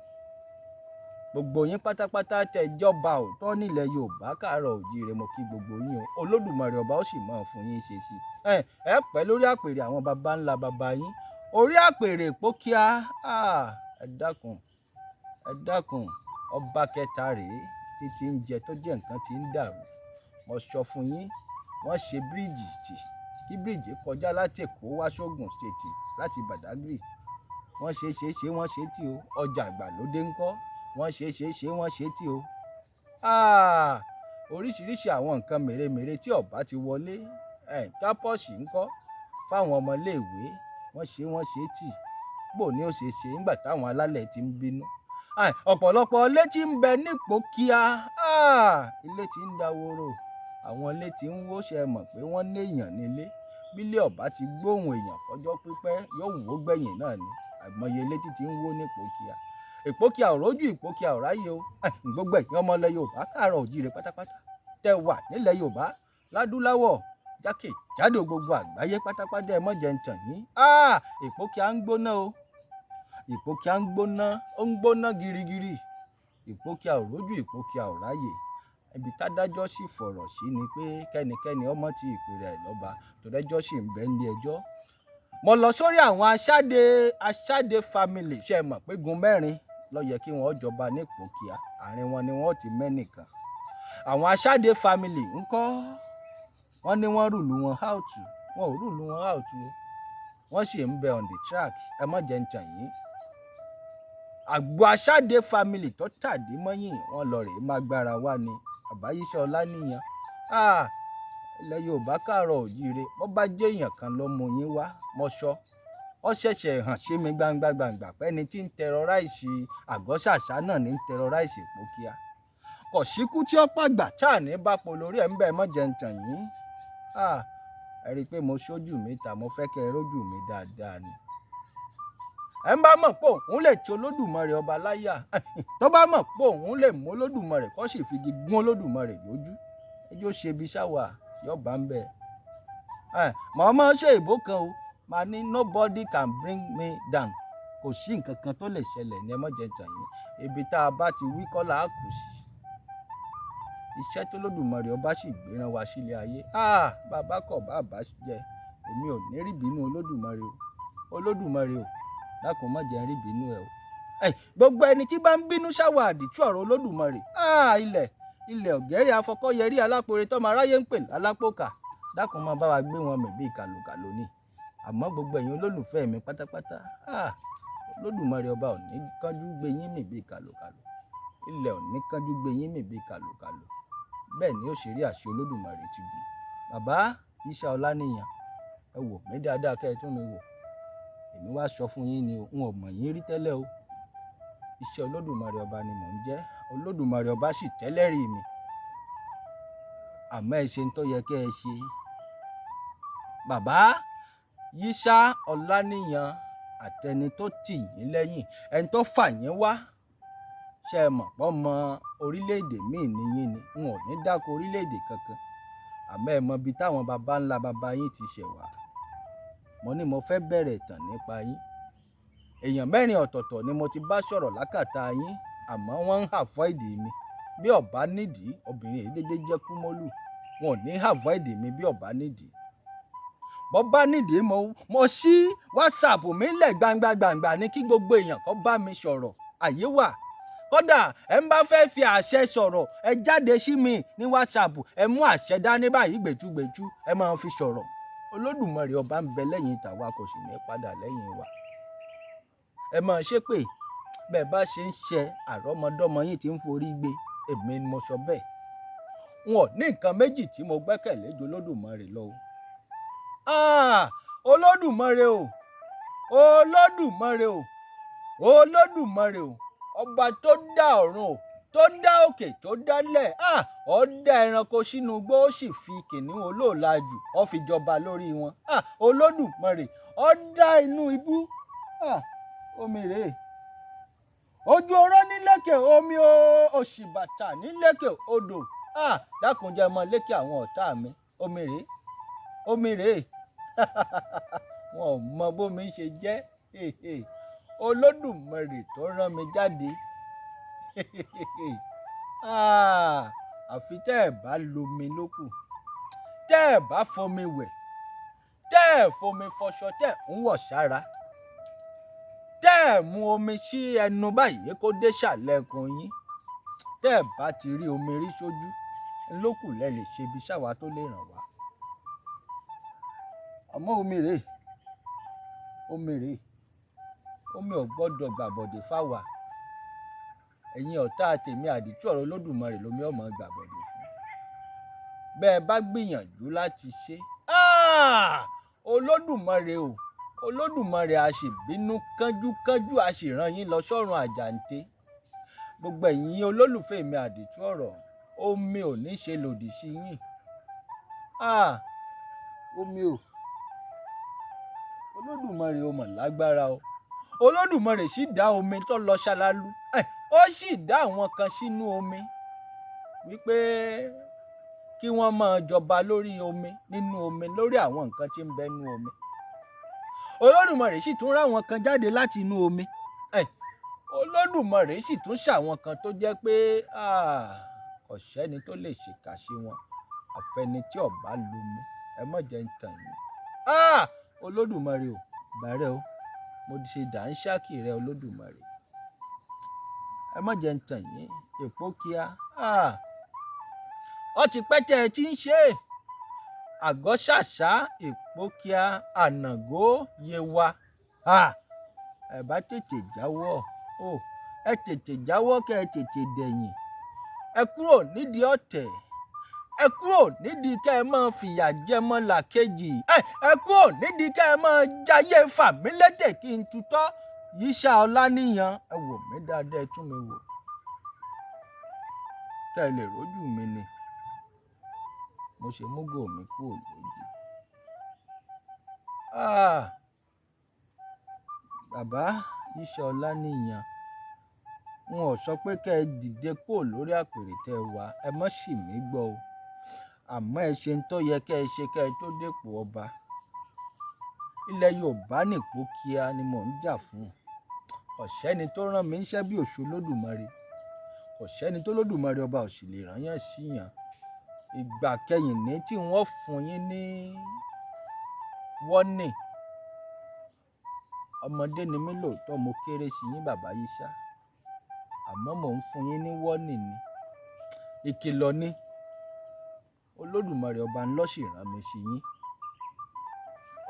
Gbogbo yín pátápátá tẹ́ jọba òótọ́ nílẹ̀ Yorùbá káàárọ̀ òjíire, mo kí gbogbo yín o. Olódùmarè ọba ó sì máa fún yín ṣe sí ẹ. Ẹ pẹ́ lórí àpèrè àwọn baba ńlá baba yín, orí àpèrè Ìpókíà. Ẹ dákun, ẹ dákun, ọba kẹta rèé títí ń jẹ tó jẹ́ nǹkan tí ń dàrú. Mo sọ fún yín, wọ́n ṣe bíríìjì tì kí bíríìjì kọjá láti Èkó wá sógun State láti Badagry. Wọ́n ṣe ṣe ṣe, wọ́n ṣe tí o. Ọjà àgbàlódé ńkọ́? Wọ́n ṣe ṣe ṣe, wọ́n ṣe tí o. Oríṣiríṣi àwọn nǹkan mèremère tí ọba ti wọlé, campus ńkọ́ fáwọn ọmọléèwé? Wọ́n ṣe, wọ́n ṣe tì. Bò ní ó ṣe ṣe nígbà táwọn alálẹ̀ ti ń bínú? Ọ̀pọ̀lọpọ̀ ilé tí ń bẹ nípòkíà, ilé tí ń daworo, àwọn ilé tí ń wó. Ṣe mọ̀ pé wọ́n néèyàn nílé? Bílé ọba ti gbóhùn èèyàn fọjọ́ pípẹ́, yóò wó gbẹ̀yìn náà ni. Àìmọye ilé tí ti ń wó nípòkíà. Ìpókíà ò rójú, Ìpókíà ò ráyè o. Gbogbo ẹ̀yin ọmọ ilẹ̀ Yorùbá káàárọ̀ òjíire pátápátá tẹ́ wà nílẹ̀ Yorùbá, ládúláwọ̀, jákèjádò gbogbo àgbáyé pátápátá, ẹ má jẹ́ ń tàn yín. Ìpókíà ń gbóná o. Ìpókíà ń gbóná, ó ń gbóná girigiri. Ìpókíà ò rójú, Ìpókíà ò ráyè. Ibi tádájọ́ sì fọ̀rọ̀ sí ni pé kẹ́nikẹ́ni ọmọ tí ìpè rẹ̀ lọ́ba tòrẹ́jọ́ sì ń bẹ nílé ẹjọ́. Mo lọ sórí àwọn Aṣáde, Aṣáde family. Ṣe mọ̀ pé gun mẹ́rin ló yẹ kí wọ́n jọba ní Ìpókíà, àárín wọn ni wọ́n ti mẹ́nìkan. Àwọn Aṣáde family ńkọ́? Wọ́n ní wọ́n rule wọn out. Wọn ò rule wọn out o, wọ́n sì ń bẹ on the track. Ẹ má jẹ́ ń tàn yín, àgbo Aṣáde family tó tàdí mọ́yìn, wọ́n lọ rèé má gbára wá ni àbáyíṣẹ́ Ọláníyàn. Ilẹ̀ Yorùbá káàárọ̀ òjíire, bó bá jẹ́ èèyàn kan ló mú yín wá mọ́ṣọ́, ó ṣẹ̀ṣẹ̀ hàn sí mi gbangba gbangba pẹ́ni tí ń terrorize Àgọ́ Ṣàṣà náà ní ń terrorize Ìpókíà. Kò síkú tí ó pàgbà tá à ní bá po lórí ẹ̀ ń bẹ̀. Mọ́ jẹ́ ń tàn yín. Ẹ rí i pé mo ṣojú mi ta, mo fẹ́ kẹ́ ẹ rójú mi dáadáa ni. Ẹ ń bá mọ̀ pé òun lè ti Olódùmarè ọba láyà, tó bá mọ̀ pé òun lè mú Olódùmarè kó sì figi gún Olódùmarè lójú, ẹjọ́ ṣe bí ṣáwà yóò bá ń bẹ̀. Màá máa ṣe ìbò kan o, màá ní nobody can bring me down. Kò sí nǹkan kan tó lè ṣẹlẹ̀ ní. Ẹ má jẹ́ tàn yín, ibi tá a bá ti wí kọ́ là á kù sí. Iṣẹ́ tó Lódùmarè ọba sì gbéran wá sílé ayé, bàbá kọ̀ bàbá jẹ, èmi ò ní rí bínú Olódùmarè o. Olódùmarè o, dákun, má jẹ́ n rí bínú ẹ o. Gbogbo ẹni tí bá ń bínú ṣáwà àdìtú ọ̀rọ̀ Olódùmarè, ilẹ̀ ilẹ̀ ọ̀gẹ́rẹ́ afọkọ́yẹrí alápòrè tọ́mọ aráyé ń pè lálápòkà, dákun, máa bá wa gbé wọn mì bíi kàlòkàlò ni. Àmọ́ gbogbo ẹ̀yin olólùfẹ́ mi pátápátá, Olódùmarè ọba ò ní kánjú gbé yín mì bíi kàlòkàlò, ilẹ̀ ò ní kánjú gbé yín mì bíi kàlòkàlò. Bẹ́ẹ̀ ni ó ṣe rí, àṣẹ Olódùmarè ti gùn. Bàbá Iṣẹ́ Ọláníyàn, ẹ wò mí dáadáa, kẹ́ ẹ tún mi wò. Èmi wá sọ fún yín ni o, n ò mọ̀ yín rí tẹ́lẹ̀ o. Iṣẹ́ Olódùmarè ọba ni mò ń jẹ́, Olódùmarè ọba sì tẹ́lẹ̀rí mi. Àmọ́ ẹ ṣe ń tó yẹ kẹ́ ẹ ṣe. Bàbá Yíṣà Ọláníyàn àtẹni tó tì yín lẹ́yìn, ẹni tó fà yín wá, ṣe é mọ̀ pọ́ mọ orílẹ̀-èdè míì ní yín ni? N ò ní dáko orílẹ̀-èdè kankan, àmọ́ ẹ mọ ibi táwọn baba ńlá baba yín ti ṣẹ̀ wá. Mo ní mo fẹ́ bẹ̀rẹ̀ ìtàn nípa yín. Èèyàn mẹ́rin ọ̀tọ̀ọ̀tọ̀ ni mo ti bá sọ̀rọ̀ lákàtà yín, àmọ́ wọ́n ń avoid mi. Bí ọ̀bá nídìí, obìnrin yìí dédé jẹ́ kúmọ́lù, wọn ò ní avoid mi bí ọ̀bá nídìí. Bọ́ bá nídìí, mo ṣí WhatsApp mi lẹ̀ gbangba gbangba ní kí gbogbo èèyàn kó bá mi sọ̀rọ̀. Àyè wà. Kódà ẹ ń bá fẹ́ fi àṣẹ sọ̀rọ̀, ẹ jáde sí mi ní WhatsApp, ẹ mú àṣẹ dání báyìí gbẹ̀tugbẹ̀tu, ẹ máa fi sọ̀rọ̀. Olódùmarè ọba ń bẹ lẹ́yìn tàwa, kò sì ní padà lẹ́yìn wa. Ẹ máa ṣépè, bẹ́ẹ̀ bá ṣe ń ṣe, àrọ́mọdọ́mọ yín tí ń forí gbé. Èmi ni mo sọ bẹ́ẹ̀. N ò ní nǹkan méjì tí mo gbẹ́kẹ̀lé ju Olódùmarè lọ o. Olódùmarè o, Olódùmarè o, Olódùmarè o, ọba tó dá ọ̀run o, tó dá òkè, tó dálẹ̀, ó dá ẹranko sínú igbó, ó sì fi kìnìún olóòlàjù, ó fi jọba lórí wọn. Olódùmarè, ó dá inú ibú. Omi rèé, ojú oró nílékè omi o, òṣìbàtà nílékè odò. Dákun, jẹ́ mọ́ lékè àwọn ọ̀tá mi. Omi rèé, omi rèé, wọn ò mọ bómi ṣe jẹ́. Olódùmarè tó rán mi jáde. Àfi tẹ́ ẹ̀ bá lomi lókù, tẹ́ ẹ̀ bá fomi wẹ̀, tẹ́ ẹ̀ fomi fọṣọ, tẹ́ ẹ̀ ń wọ̀ sára, tẹ́ ẹ̀ mu omi sí ẹnu báyìí kó dé sàlẹ̀kùn yín, tẹ́ ẹ̀ bá ti rí omi rí sójú lókù lẹ lè ṣe ibi sáwa tó lè ràn wá. Àmọ́ omi rèé, omi rèé, omi ò gbọ́dọ̀ gbàbọ̀dè fáwa. Ẹ̀yin ọ̀tá tèmi àdìtú ọ̀rọ̀ Olódùmarè lomi ọmọ gbàbọ̀dè fún. Bẹ́ẹ̀ bá gbìyànjú láti ṣe, Olódùmarè o, Olódùmarè a sì bínú kánjúkánjú, a sì rán yín lọ sọ́run àjàǹte. Gbogbo ẹ̀yin olólùfẹ́ mi àdìtú ọ̀rọ̀, omi ò ní ṣe lòdì sí yín. Omi o, Olódùmarè o mọ̀ lágbára o. Olódùmarè sì dá omi tó lọ ṣalalu, ó sì dá àwọn kan sínú omi wípé kí wọ́n máa jọba lórí omi, nínú omi, lórí àwọn nǹkan tí ń bẹ nínú omi. Olódùmarè sì tún rá àwọn kan jáde láti inú omi. Olódùmarè sì tún ṣàwọn kan tó jẹ́ pé kò sẹ́ni tó lè ṣèkà sí wọn, àfẹni tí ó bá lomi. Ẹ má jẹ́ ń tàn yín. Olódùmarè o, bàárẹ̀ o, mo ti ṣe dàńṣákì rẹ Olódùmarè. Ẹ má jẹ́ ń tàn yín, Ìpókíà. Ó ti pẹ́ tẹ́ ẹ ti ń ṣe. Àgọ́ ṣàṣà, Ìpókíà, Ànàgó, Yewa. Ẹ bá tètè jáwọ́ o, ẹ tètè jáwọ́ kẹ́ ẹ tètè dẹ̀yìn. Ẹ kúrò nídìí ọ̀tẹ̀, ẹ kúrò nídìí kẹ́ ẹ máa fìyà jẹ mọ́làkejì, ẹ kúrò nídìí kẹ́ ẹ máa jayé fàmílétè kí n tutọ́. Yíṣà Ọláníyan, ẹ wò mí dáadáa, ẹ tún mi wò kẹ́ ẹ lè rójú mi ni mo ṣe múgò mi kúrò lójú. Bàbá Yíṣà Ọláníyan, n ò sọ pé kẹ́ ẹ dìde kúrò lórí àpèrè tẹ́ ẹ wà, ẹ má sì mí gbọ́ o. Àmọ́ ẹ ṣe ń tó yẹ kẹ́ ẹ ṣe kẹ́ ẹ tó dépò ọba. Ilẹ̀ Yorùbá ní Ìpókíà ni mò ń jà fún. Kò sẹ́ni tó rán mi níṣẹ́ bí òṣù Olódùmarè. Kò sẹ́ni tó Olódùmarè ọba ò sì lè rán yàn sí yàn. Ìgbà kẹ́yìn ní tí wọ́n fún yín ní wọ́nì. Ọmọdé ni mí lóòótọ́, mo kéré sí yín bàbá Yíṣà. Àmọ́ mò ń fún yín ní wọ́nì ni. Ìkìlọ̀ ni. Olódùmarè ọba ńlọ sì rán mi sí yín.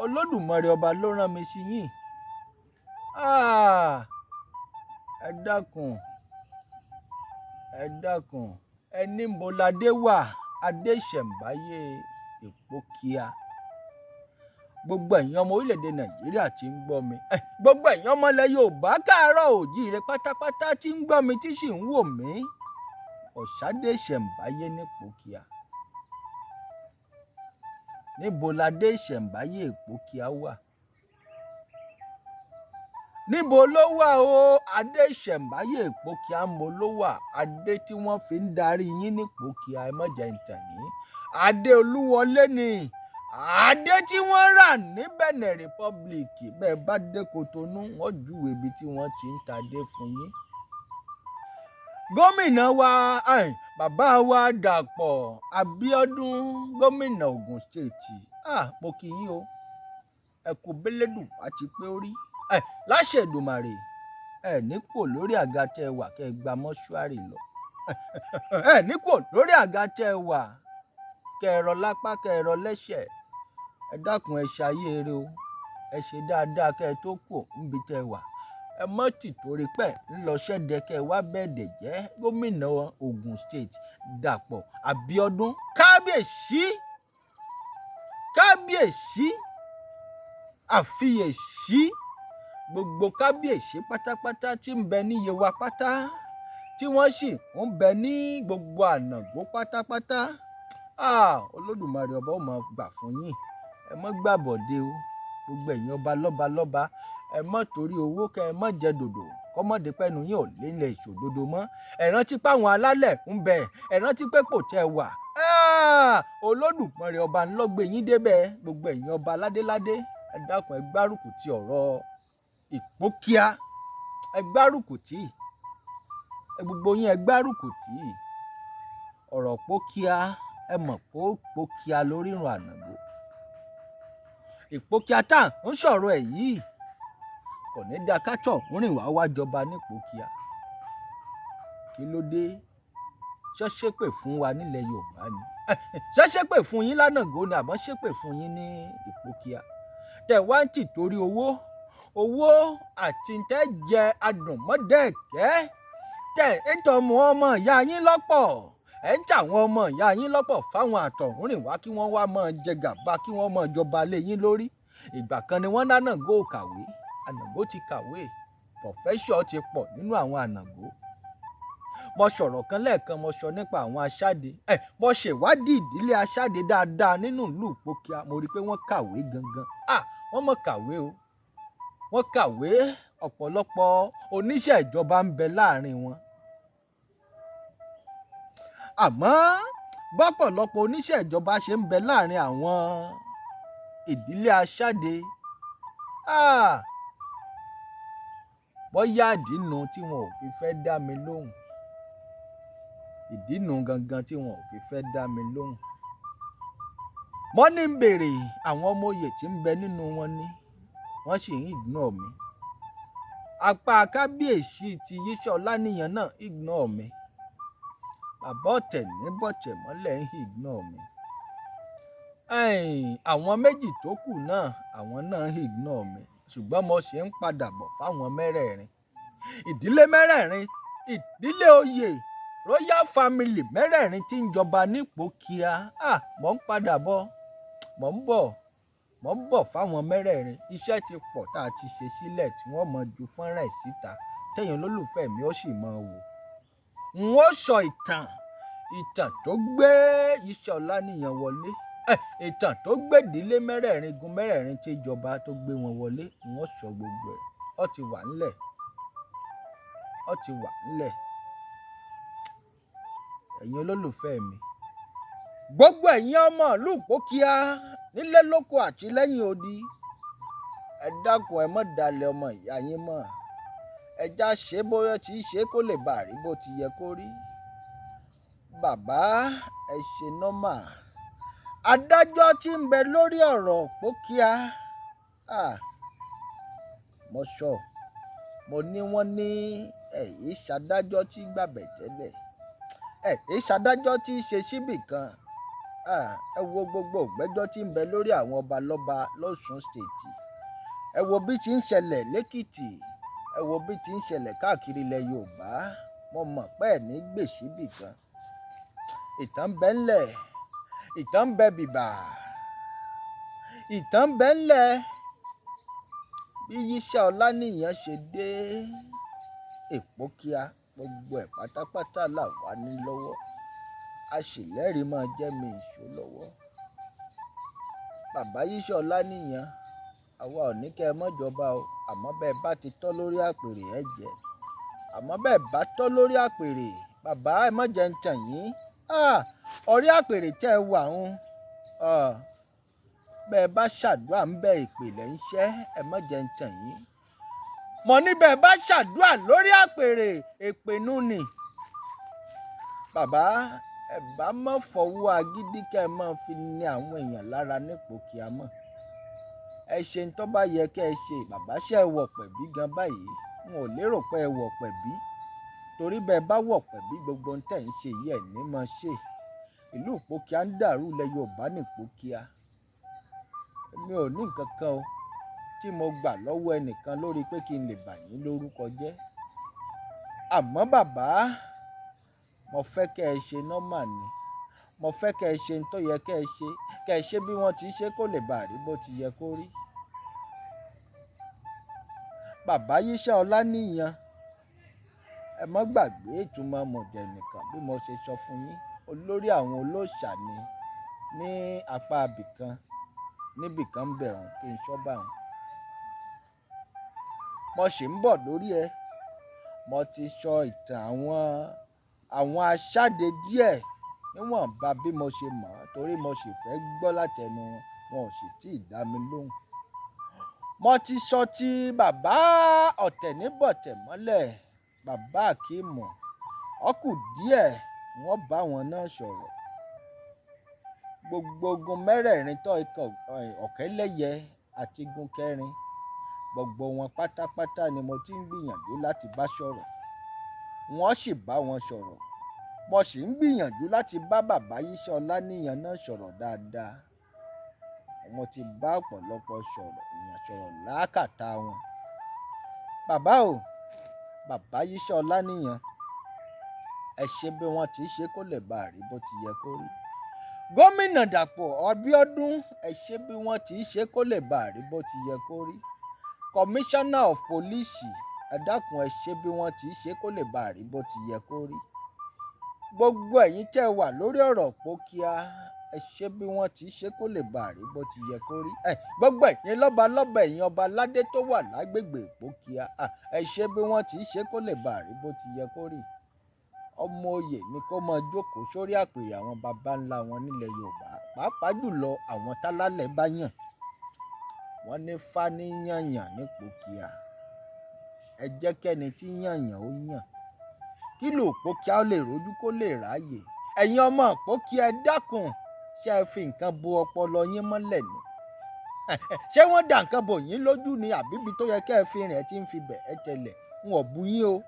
Olódùmarè ọba ló rán mi sí yín. Ẹ dákun, ẹ dákun. Ẹni ń bo ladé wà, adé ìṣẹ̀ǹbáyé Ìpókíà. Gbogbo ẹ̀yin ọmọ orílẹ̀-èdè Nàìjíríà tí ń gbọ́ mi, gbogbo ẹ̀yin ọmọ ilẹ̀ Yorùbá káàárọ̀ òjíire pátápátá tí ń gbọ́ mi tí sì ń wò mí, ọ̀sádé ìṣẹ̀ǹbáyé ní Ìpókíà. Níbo ladé ìṣẹ̀ǹbáyé Ìpókíà wà? Níbo ló wà o? Adé ìṣẹ̀ǹbáyé Ìpókíà ń bo ló wà? Adé tí wọ́n fi ń darí yín ní Ìpókíà, ẹ má jẹ́ ń tàn yín. Adé Olúwọlé ni. Adé tí wọ́n rà ní Benin Republic. Bẹ́ẹ̀ bá dé Kotonu, wọ́n júwe ibi tí wọ́n ti ń tadé fún yín. Gómìnà wa, bàbá wa Dàpọ̀ Abíọ́dún, gómìnà Ògùn State. Mo kí yín o. Ẹ kú bẹ́lẹ́dùn wá ti pé ó rí. Láṣẹ Èdùmàrè, ẹ ní kúrò lórí àga tẹ́ ẹ wà kẹ́ ẹ gba mọ́ṣúárì lọ. Ẹ ní kúrò lórí àga tẹ́ ẹ wà kẹ́ ẹ rọ lápá, kẹ́ ẹ rọ lẹ́sẹ̀. Ẹ dákun, ẹ ṣayé eré o. Ẹ ṣe dáadáa kẹ́ ẹ tó kúrò níbi tẹ́ ẹ wà. Ẹ mọ́ tìtorí pẹ́ ńlọ ṣẹ́dẹ kẹ́ ẹ wá bẹ́ẹ̀dẹ̀ jẹ́. Gómìnà Ògùn State Dàpọ̀ Abíọ́dún. Kábíyèsí, kábíyèsí, àfiyèsí. Gbogbo kábíyèsí pátápátá tí ń bẹ ní Yewa pátá, tí wọ́n sì ń bẹ ní gbogbo Ànàgó pátápátá. Olódùmarè ọba ó máa gbà fún yín. Ẹ má gbàbọ̀dé o. Gbogbo ẹ̀yin ọba lọ́ba lọ́ba, ẹ má torí owó kẹ́ ẹ má jẹ dòdò. Kọ́mọdé pẹ́nu yín ò lè lè ṣòdodo mọ́. Ẹ rántí pé àwọn alálẹ̀ ń bẹ. Ẹ rántí pé kò tẹ́ wà. Olódùmarè ọba ń lọ gbé yín débẹ̀. Gbogbo ẹ̀yin ọba ládéládé, ẹ dákun, ẹ gbárùkù ti ọ̀rọ̀ Ìpókíà. Ẹ gbárùkù tí. Gbogbo yín ẹ gbárùkù tì í. Ọ̀rọ̀ Ìpókíà, ẹ mọ̀ pé Ìpókíà lórírun Ànàgó. Ìpókíà tá à ń sọ̀rọ̀ ẹ̀ yìí kò ní da kátọ̀ ń rìn wá wá jọba nípòkíà. Kí ló dé? Ṣé ṣépè fún wa nílẹ̀ Yorùbá ni? Ṣé ṣépè fún yín lánàgó ni àbọ̀ ṣépè fún yín ní Ìpókíà? Tẹ̀ wá ń tì torí owó owó àti tẹ́ jẹ adùnmọ́dẹ́ẹ̀kẹ́, tẹ̀ ń tọ́ mọ ọmọ ìyá yín lọ́pọ̀, ẹ̀ ń tàwọn ọmọ ìyá yín lọ́pọ̀ fáwọn àtọ̀húnrìn wá kí wọ́n wá máa jẹ gàba, kí wọ́n máa jọba lé yín lórí. Ìgbà kan ni wọ́n nánàgó kàwé. Ànàgó ti kàwé, professor ti pọ̀ nínú àwọn Ànàgó. Mo sọ̀rọ̀ kan lẹ́ẹ̀kan, mo sọ nípa àwọn Aṣáde. Ẹ mo ṣèwádìí ìdílé Aṣáde dáadáa nínú ìlú Ìpókíà. Mo rí i pé wọ́n kàwé gangan. Ah, wọ́n mọ̀ kàwé o, wọ́n kàwé. Ọ̀pọ̀lọpọ̀ oníṣẹ́ ìjọba ń bẹ láàrin wọn. Àmọ́ bọ́pọ̀lọpọ̀ oníṣẹ́ ìjọba ṣe ń bẹ láàrin àwọn ìdílé Aṣáde, ah, bóyá ìdínú tí wọn ò fi fẹ́ dá mi lóhùn, ìdínú gangan tí wọn ò fi fẹ́ dá mi lóhùn. Mo ní ń béèrè àwọn ọmọ oyè tí ń bẹ nínú wọn ni wọ́n sì ń ignore mi. Apá kábíyèsí ti Yíṣẹ́ Ọláníyan náà ignore mi. Bàbá ọ̀tẹ̀ ní bọ̀tẹ̀ mọ́lẹ̀ ń ignore mi. Àwọn méjì tó kù náà, àwọn náà ń ignore mi. Ṣùgbọ́n mo ṣì ń padà bọ̀ fáwọn mẹ́rẹ̀ẹ̀rin. Ìdílé mẹ́rẹ̀ẹ̀rin, ìdílé oyè royal family mẹ́rẹ̀ẹ̀rin tí ń jọba ní Ìpókíà. Ah, mò ń padà bọ̀, mò ń bọ̀, mò ń bọ̀ fáwọn mẹ́rẹ̀ẹ̀rin. Iṣẹ́ ti pọ̀ tá a ti ṣe sílẹ̀ tí wọ́n mọ̀ ju fọ́nrán ẹ̀ síta tẹ̀yin olólùfẹ́ mi ó sì máa wò. N ó sọ ìtàn tó gbé Yíṣẹ́ Ọláníyan wọlé. Ìtàn tó gbé ìdílé mẹ́rẹ̀ẹ̀rin gun mẹ́rẹ̀ẹ̀rin tí ìjọba tó gbé wọn wọlé. N ó sọ gbogbo ẹ̀. Ó ti wà ńlẹ̀. Ó ti wà ńlẹ̀. Ẹ̀yin olólùfẹ́ mi, gbogbo ẹ̀yin ọmọ ìlú Ìpókíà nílé lóko àti lẹ́yìn odi, ẹ dákun, ẹ má dalẹ̀ ọmọ ìyá yín mọ́. Ẹ já ṣe bóyá tí í ṣe kó lè bá rí bó ti yẹ kó rí. Bàbá, ẹ ṣe normal. Adájọ́ tí ń bẹ lórí ọ̀rọ̀ Ìpókíà, ah, mo sọ, mo ní wọ́n ní ẹ̀yí ṣadájọ́ tí gbàbẹ̀ tẹ́lẹ̀, ẹ̀yí ṣadájọ́ tí ṣe síbì kan. Ah, ẹ wo gbogbo ìgbẹ́jọ́ tí ń bẹ lórí àwọn ọba lọ́ba lọ́ṣùn State. Ẹ wo bí ti ń ṣẹlẹ̀ lẹ́kìtì, ẹ wo bí ti ń ṣẹlẹ̀ káàkiri ilẹ̀ Yorùbá. Mo mọ̀ pé ẹ̀ ní gbè síbì kan. Ìtàn ń bẹ ńlẹ̀, ìtàn ń bẹ bìbà, ìtàn ń bẹ ńlẹ̀. Bí Yíṣẹ́ Ọláníyan ṣe dé Ìpókíà, gbogbo ẹ̀ pátápátá là wà ní lọ́wọ́. A sì lẹ́rìí máa jẹ́ mi ìṣó lọ́wọ́. Bàbá Yíṣẹ́ Ọláníyan, àwa ò ní kẹ́ ẹ mọ́ jọba o, àmọ́ bẹ́ẹ̀ bá ti tọ́ lórí àpèrè ẹ jẹ́. Àmọ́ bẹ́ẹ̀ bá tọ́ lórí àpèrè, bàbá ẹ má jẹ́ ń tàn yín. Ah, orí àpèrè tẹ́ ẹ wà ń, bẹ́ẹ̀ bá ṣàdúrà ń bẹ ìpè lẹ́ ń ṣẹ́, ẹ má jẹ́ ń tàn yín. Mo ní bẹ́ẹ̀ bá ṣàdúrà lórí àpèrè, èpè nù ni. Bàbá, ẹ bá má fọwọ́ agídí kẹ́ ẹ máa fi ní àwọn èèyàn lára ní Ìpókíà mọ́. Ẹ ṣe ń tó bá yẹ kẹ́ ẹ ṣe. Bàbá, ṣé ẹ wọ̀ pẹ̀bí gan báyìí? N ò lérò pé ẹ wọ̀ pẹ̀bí. Torí bẹ́ẹ̀ bá wọ̀ pẹ̀bí, gbogbo ohun tẹ̀ ń ṣe yìí ẹ̀ ní máa ṣe. Ìlú Ìpókíà ń dàrú, ilẹ̀ Yorùbá ní Ìpókíà. Èmi ò ní nǹkan kan o tí mo gbà lọ́wọ́ ẹnìkan lórí pé kí n lè bà yín lórúkọ jẹ́. Àmọ́ bàbá, mo fẹ́ kẹ́ ẹ ṣe normal ni. Mo fẹ́ kẹ́ ẹ ṣe ohun tó yẹ kẹ́ ẹ ṣe. Kẹ́ ẹ ṣe bí wọ́n ti ṣe kó lè bá rí bó ti yẹ kó rí. Bàbá Yíṣẹ́ Ọláníyan, ẹ má gbàgbé ìtumọ̀ mọ̀jẹ̀nìkàn bí mo ṣe sọ fún yín. Olórí àwọn olóòṣà ni ní apá ibìkan, níbìkan ń bẹ̀ wọ́n kí n sọ bá wọn. Mo sì ń bọ̀ lórí ẹ. Mo ti sọ ìtàn àwọn aṣáde díẹ̀ níwọ̀nba bí mo ṣe mọ̀, torí mo sì fẹ́ gbọ́ látẹnu wọn, wọn ò sì tí ì dá mi lóhùn. Mo ti sọ ti bàbá ọ̀tẹ̀ ní bọ̀tẹ̀ mọ́lẹ̀, bàbá Akeem. Ó kù díẹ̀ wọ́n bá wọn náà sọ̀rọ̀. Gbogbo ogun mẹ́rẹ̀ẹ̀rin tó ikọ̀ Ọ̀kẹ́lẹ́yẹ àti igun kẹrin, gbogbo wọn pátápátá ni mo ti ń gbìyànjú láti bá sọ̀rọ̀. Wọ́n sì bá wọn sọ̀rọ̀. Mo sì ń gbìyànjú láti bá bàbá Yíṣẹ́ Ọláníyan náà sọ̀rọ̀ dáadáa. Mo ti bá ọ̀pọ̀lọpọ̀ sọ̀rọ̀, èèyàn sọ̀rọ̀ lákàtà wọn. Bàbá o, bàbá Yíṣẹ́ Ọláníyan, ẹ ṣe bí wọ́n ti ṣe kó lè bá rí bó ti yẹ kó rí. Gómìnà Dàpọ̀ Abíọ́dún, ẹ ṣe bí wọ́n ti ṣe kó lè bá rí bó ti yẹ kó rí. Commissioner of Police, ẹ dákun, ẹ ṣe bí wọ́n ti ṣe kó lè bá rí bó ti yẹ kó rí. Gbogbo ẹ̀yin tẹ́ wà lórí ọ̀rọ̀ Ìpókíà, ẹ ṣe bí wọ́n ti ṣe kó lè bá rí bó ti yẹ kó rí. Ẹ gbogbo ẹ̀yin lọ́ba lọ́ba, ẹ̀yin ọba aládé tó wà lágbègbè Ìpókíà, ẹ ṣe bí wọ́n ti ṣe kó lè bá rí bó ti yẹ kó rí. Ọmọ oyè ni kó máa jókòó sórí àpèrè àwọn baba ńlá wọn nílẹ̀ Yorùbá, pàápàá jùlọ àwọn tálálẹ̀ bá yàn. Wọ́n ní fani yànyàn ní Ìpókíà. Ẹ jẹ́ kẹ́ni tí yànyàn ó yàn. Kí ló Ìpókíà ó lè rojú kó lè ráàyè. Ẹ̀yin ọmọ Ìpókíà, ẹ dákun, ṣé ẹ fi nǹkan bo ọpọlọ yín mọ́lẹ̀ ni? Ṣé wọ́n dà nǹkan bò yín lójú ni, àbí ibi tó yẹ kẹ́ ẹ fi rìn ẹ ti ń fi bẹ̀ ẹ tẹ̀lẹ̀? N ò bu yín o.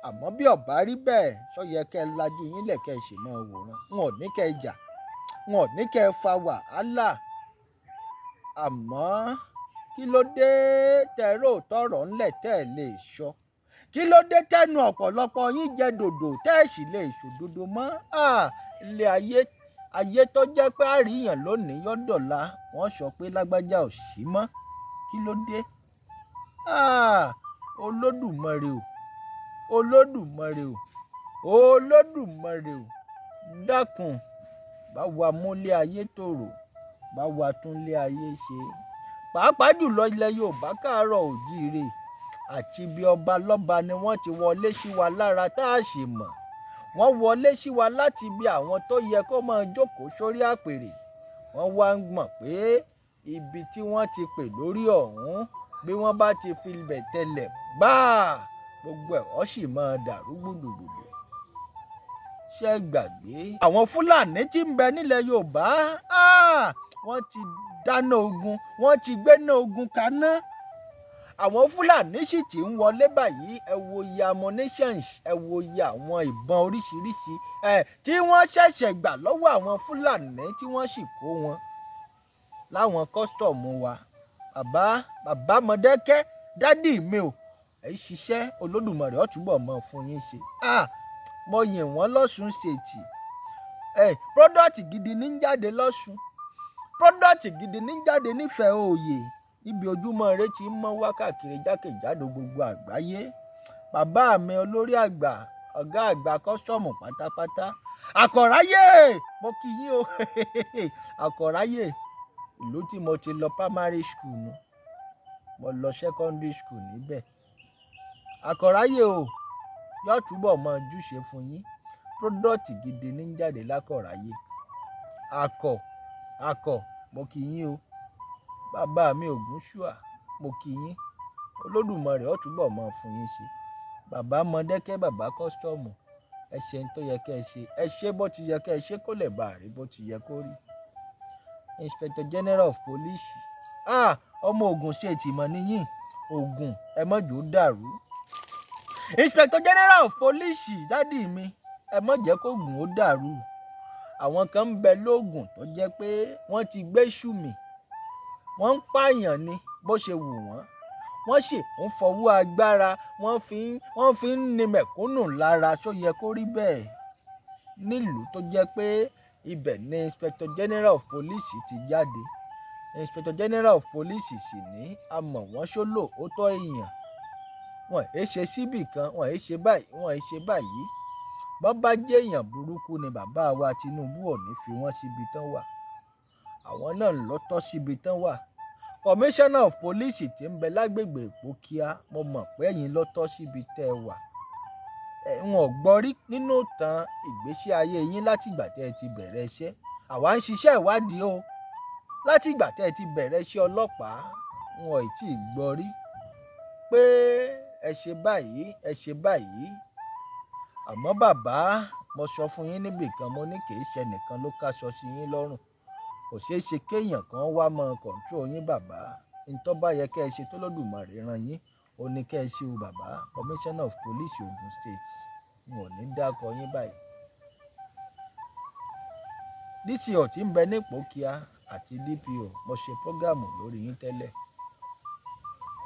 Àmọ́ bí ó bá rí bẹ́ẹ̀, ṣó yẹ kẹ́ ẹ lajú yín lẹ̀ kẹ́ ẹ sì máa wòran? N ò ní kẹ́ ẹ jà, n ò ní kẹ́ ẹ fa wàhálà. Àmọ́ kí ló dé tẹ́ ẹ rò tọ̀rọ̀ ńlẹ̀ tẹ́ ẹ lè sọ? Kí ló dé tẹ́nu ọ̀pọ̀lọpọ̀ yín jẹ dòdò tẹ́ ẹ sì lè ṣòdodo mọ́? Ilé ayé, ayé tó jẹ́ pé àríyàn lónìí yọ́dọ̀la, wọ́n sọ pé lágbájá ò sí mọ́. Kí ló dé? Olódùmarè o, Olódùmarè o, Olódùmarè o, dákun, bá wa múlé ayé tòrò, bá wa túnlé ayé ṣe. Pàápàá jùlọ ilẹ̀ Yorùbá káàárọ̀ òjíire, àti bí ọba lọ́ba ni wọ́n ti wọlé sí wa lára tá a sì mọ̀. Wọ́n wọlé sí wa láti bí àwọn tó yẹ kó máa jókòó sórí àpèrè. Wọ́n wá ń mọ̀ pé ibi tí wọ́n ti pè lórí ọ̀hún, bí wọ́n bá ti fi ibẹ̀ tẹ̀lẹ̀ gbáà, gbogbo ẹ̀ ọ́ sì máa dàrú gbùdùgbùdù. Ṣé ẹ gbàgbé? Àwọn Fúlàní tí ń bẹ nílẹ̀ Yorùbá, wọ́n ti dáná ogun, wọ́n ti gbéná ogun kaná. Àwọn Fúlàní sì ti ń wọlé báyìí. Ẹ wo iye ammunitions, ẹ wo iye àwọn ìbọn oríṣiríṣi tí wọ́n ṣẹ̀ṣẹ̀ gbà lọ́wọ́ àwọn Fúlàní tí wọ́n sì kó wọn láwọn custom wa. Bàbá, bàbá Mọ̀dẹ́kẹ́, daddy mi o, ẹ ṣiṣẹ́, Olódùmarè ó túbọ̀ mọ́ fún yín ṣe. Mo yìn wọ́n lọ́ṣùn ṣètì. Product gidi ní ń jáde lọ́ṣùn. Product gidi ní ń jáde nífẹ̀ẹ́ òye. Níbi ojúmọ́ ire tí ń mọ́ wá káàkiri jákèjádò gbogbo àgbáyé. Bàbá mi olórí àgbà, ọ̀gá àgbà custom pátápátá. Àkọ̀ráyè, mo kí yín o. Àkọ̀ráyè, ìlú tí mo ti lọ primary school nu. Mo lọ secondary school níbẹ̀. Àkọ̀ráyè o, yóò túbọ̀ máa júṣe fún yín. Product gidi ní ń jáde lákọ̀ráyè. Akọ̀, akọ̀, mo kí yín o. Bàbá mi Ògúnṣùà, mo kí yín. Olódùmarè ó túbọ̀ máa fún yín ṣe. Bàbá Mọ̀dẹ́kẹ́, bàbá custom, ẹ ṣe ń tó yẹ kí ẹ ṣe. Ẹ ṣe bó ti yẹ kí ẹ ṣe kó lè bá rí bó ti yẹ kó rí. Inspector General of Police, ọmọ Ògùn State mọ̀ níyìn. Ògùn, ẹ má jò ó dàrú. Inspector General of Police, daddy mi, ẹ má jẹ́ kó Ògùn ó dàrú. Àwọn kan ń bẹ lóògùn tó jẹ́ pé wọ́n ti gbé ṣùmì. Wọ́n ń pààyàn ni bó ṣe wù wọ́n. Wọ́n sì ń fọwọ́ agbára, wọ́n fi ń ní mẹ̀kúnnù lára. Ṣó yẹ kó rí bẹ́ẹ̀? Nílùú tó jẹ́ pé ibẹ̀ ni Inspector General of Police ti jáde. Inspector General of Police sì ní a mọ̀ wọ́n sólò ó tọ́ èèyàn. Wọ́n è ṣe síbì kan, wọ́n è ṣe báyìí, wọ́n è ṣe báyìí. Bọ́n bá jẹ́ èèyàn burúkú ni bàbá wa Tinubu ò ní fi wọ́n síbi tán wà. Àwọn náà ló tọ́ síbi tán wà. Commissioner of Police tí ń bẹ lágbègbè Ìpókíà, mo mọ̀ pé ẹ̀yin ló tọ́ síbi tẹ́ ẹ wà. N ò gbọ́ rí nínú ìtàn ìgbésí ayé yín láti ìgbà tí ẹ ti bẹ̀rẹ̀ iṣẹ́. Àwa ń ṣiṣẹ́ ìwádìí o. Láti ìgbà tí ẹ ti bẹ̀rẹ̀ iṣẹ́ ọlọ́pàá, n ò tí ì gbọ́ rí pé ẹ ṣe báyìí, ẹ ṣe báyìí. Àmọ́ bàbá, mo sọ fún yín níbì kan, mo ní kì í ṣe nìkan ló káṣọ sí yín lọ́rùn. Kò ṣeé ṣe kéèyàn kan wá mọ control yín bàbá. Ntọ́ bá yẹ kẹ́ ẹ ṣe tó Olódùmarè rán yín, ó ní kẹ́ ẹ ṣe o bàbá. Commissioner of Police Ogun State, n ò ní dákọ yín báyìí. DCO tí ń bẹ ní Ìpókíà àti DPO, mo ṣe program lórí yín tẹ́lẹ̀.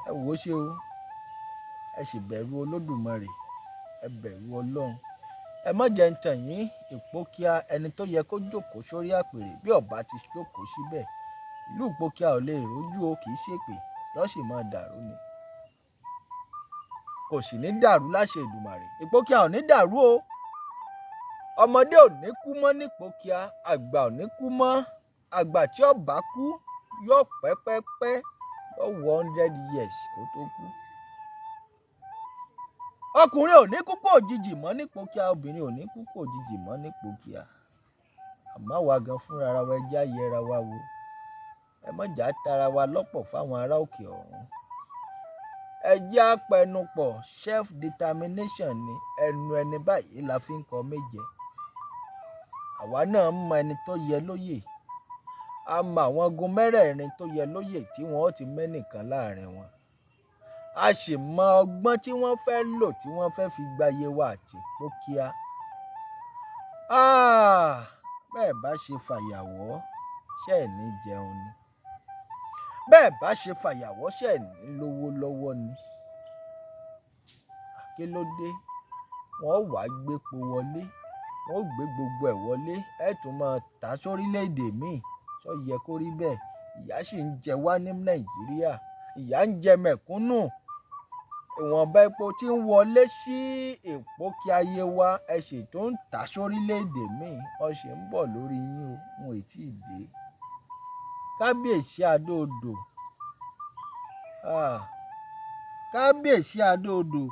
Ẹ wò ó ṣe o, ẹ sì bẹ̀rù Olódùmarè, ẹ bẹ̀rù Ọlọ́run. Ẹ má jẹ́ ń tàn yín, Ìpókíà, ẹni tó yẹ kó jókòó sórí àpèrè bí ó bá ti jókòó síbẹ̀, ìlú Ìpókíà ò lè rójú o, kì í ṣèpè, yóò sì máa dàrú ni. Kò sì ní dàrú láṣẹ Èdùmàrè. Ìpókíà ò ní dàrú o. Ọmọdé ò ní kú mọ́ ní Ìpókíà, àgbà ò ní kú mọ́. Àgbà tí ó bá kú yóò pẹ́ pẹ́ pẹ́, yóò wọ 100 years kó tó kú. Ọkùnrin ò ní kú kú òjijì mọ́ ní Ìpókíà, obìnrin ò ní kú kú òjijì mọ́ ní Ìpókíà. Àmọ́ àwa gan fúnra wa, ẹ jẹ́ á yẹra wa wò. Ẹ má jà tara wa lọ́pọ̀ fáwọn ará òkè ọ̀hún. Ẹ jẹ́ á pẹnupọ̀, self determination ni ẹnu ẹni báyìí la fi ń kọ méje. Àwa náà mọ ẹni tó yẹ lóyè. A mọ àwọn igun mẹ́rẹ̀ẹ̀rin tó yẹ lóyè tí wọ́n ó ti mẹ́nìkan láàrin wọn. A sì mọ ọgbọ́n tí wọ́n fẹ́ lò tí wọ́n fẹ́ fi gba Yewa àti Ìpókíà. Ah! Bẹ́ẹ̀ bá ṣe fàyàwọ́, ṣé ẹ̀ ní jẹun ni? Bẹ́ẹ̀ bá ṣe fàyàwọ́, ṣé ẹ̀ ní lówó lọ́wọ́ ni? Kí ló dé? Wọ́n ó wá gbépo wọlé, wọ́n ó gbé gbogbo ẹ̀ wọlé, ẹ tún máa tà sórílẹ̀ èdè míì. Ṣó yẹ kó rí bẹ́ẹ̀? Ìyà sì ń jẹ wá ní Nàìjíríà. Ìyà ń jẹ mẹ̀kúnnù. Ìwọ̀nba epo tí ń wọlé sí Ìpókíà Yewa, ẹ sì tún ń tà sórílẹ̀ èdè míì. Wọ́n sì ń bọ̀ lórí yín o, wọn ò tí ì dé. Kábíyèsí Adó-Odò. Ah! Kábíyèsí Adó-Odò.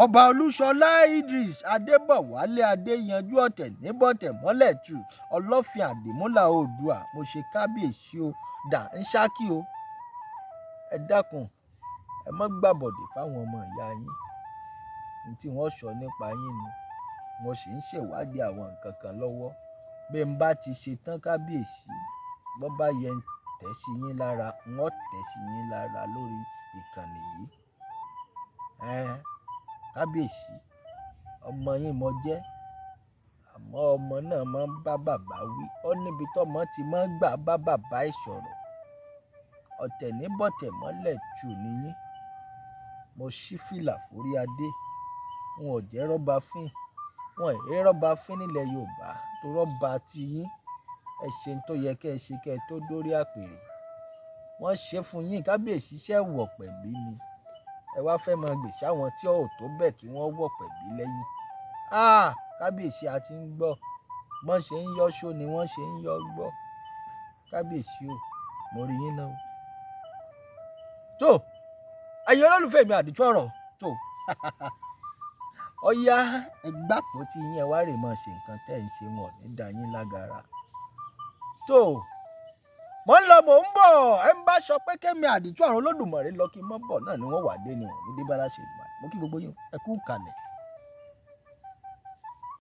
Ọba Olúṣọlá Idris Adébọ̀wálé Adéyanjú ọ̀tẹ̀ níbọ̀tẹ̀ mọ́lẹ̀ tù Ọlọ́fin Àdìmúlà Oòduà. Mo ṣe kábíyèsí o, dà ń ṣákí o. Ẹ dákun, ẹ má gbàbọ̀dè fáwọn ọmọ ìyá yín. Ohun tí wọ́n sọ nípa yín ni. Mo sì ń ṣèwádìí àwọn nǹkan kan lọ́wọ́. Bí n bá ti ṣe tán kábíyèsí, bó bá yẹ ń tẹ̀ sí yín lára, n ó tẹ̀ sí yín lára lórí ìkànnì yìí. Ẹ́n, kábíyèsí, ọmọ yín mo jẹ́. Àmọ́ ọmọ náà máa ń bá bàbá wí. Ó níbi tí ọmọ ti máa ń gbà bá bàbá ẹ̀ sọ̀rọ̀. Ọ̀tẹ̀ níbọ̀tẹ̀ mọ́lẹ̀ tù ní yín. Mo ṣí fìlà forí adé. N ò jẹ́ rọ́bà fín. Wọn ò rọ́bà fín nílẹ̀ Yorùbá tó rọ́bà ti yín. Ẹ ṣe ohun tó yẹ kí ẹ ṣe kí ẹ tó dórí àpèrè. Wọ́n ṣe fún yín kábíyèsí ṣẹ́ wọ̀ pẹ̀bí ni. Ẹ wá fẹ́ máa gbè sáwọn tí ó tó bẹ́ẹ̀ kí wọ́n wọ̀ pẹ̀bí lẹ́yìn. Ah! Kábíyèsí a ti ń gbọ́. Bọ́n ṣe ń yọ́ ṣó ni wọ́n ṣe ń yọ́ gbọ́. Kábíyèsí o, mo rí yín náà o. Tó, ẹ̀yin olólùfẹ́ mi àdìtú ọ̀rọ̀ tó. Ọ̀yá, ẹ gbàpò tí yín ẹ wá rè máa ṣe nǹkan tẹ́ ẹ̀ ń ṣe wọ̀n ní dá yín lágara. Tó, mò ń lọ mò ń bọ̀. Ẹ ń bá sọ pé kémi àdìtú ọ̀rọ̀ Olódùmarè lọ kí n mọ́ bọ̀ náà ni wọ́n wà dé ni wọ́n ní dé bá láṣẹ Èdùmàrè. Mo kí gbogbo yín, ẹ kú ìkàlẹ̀.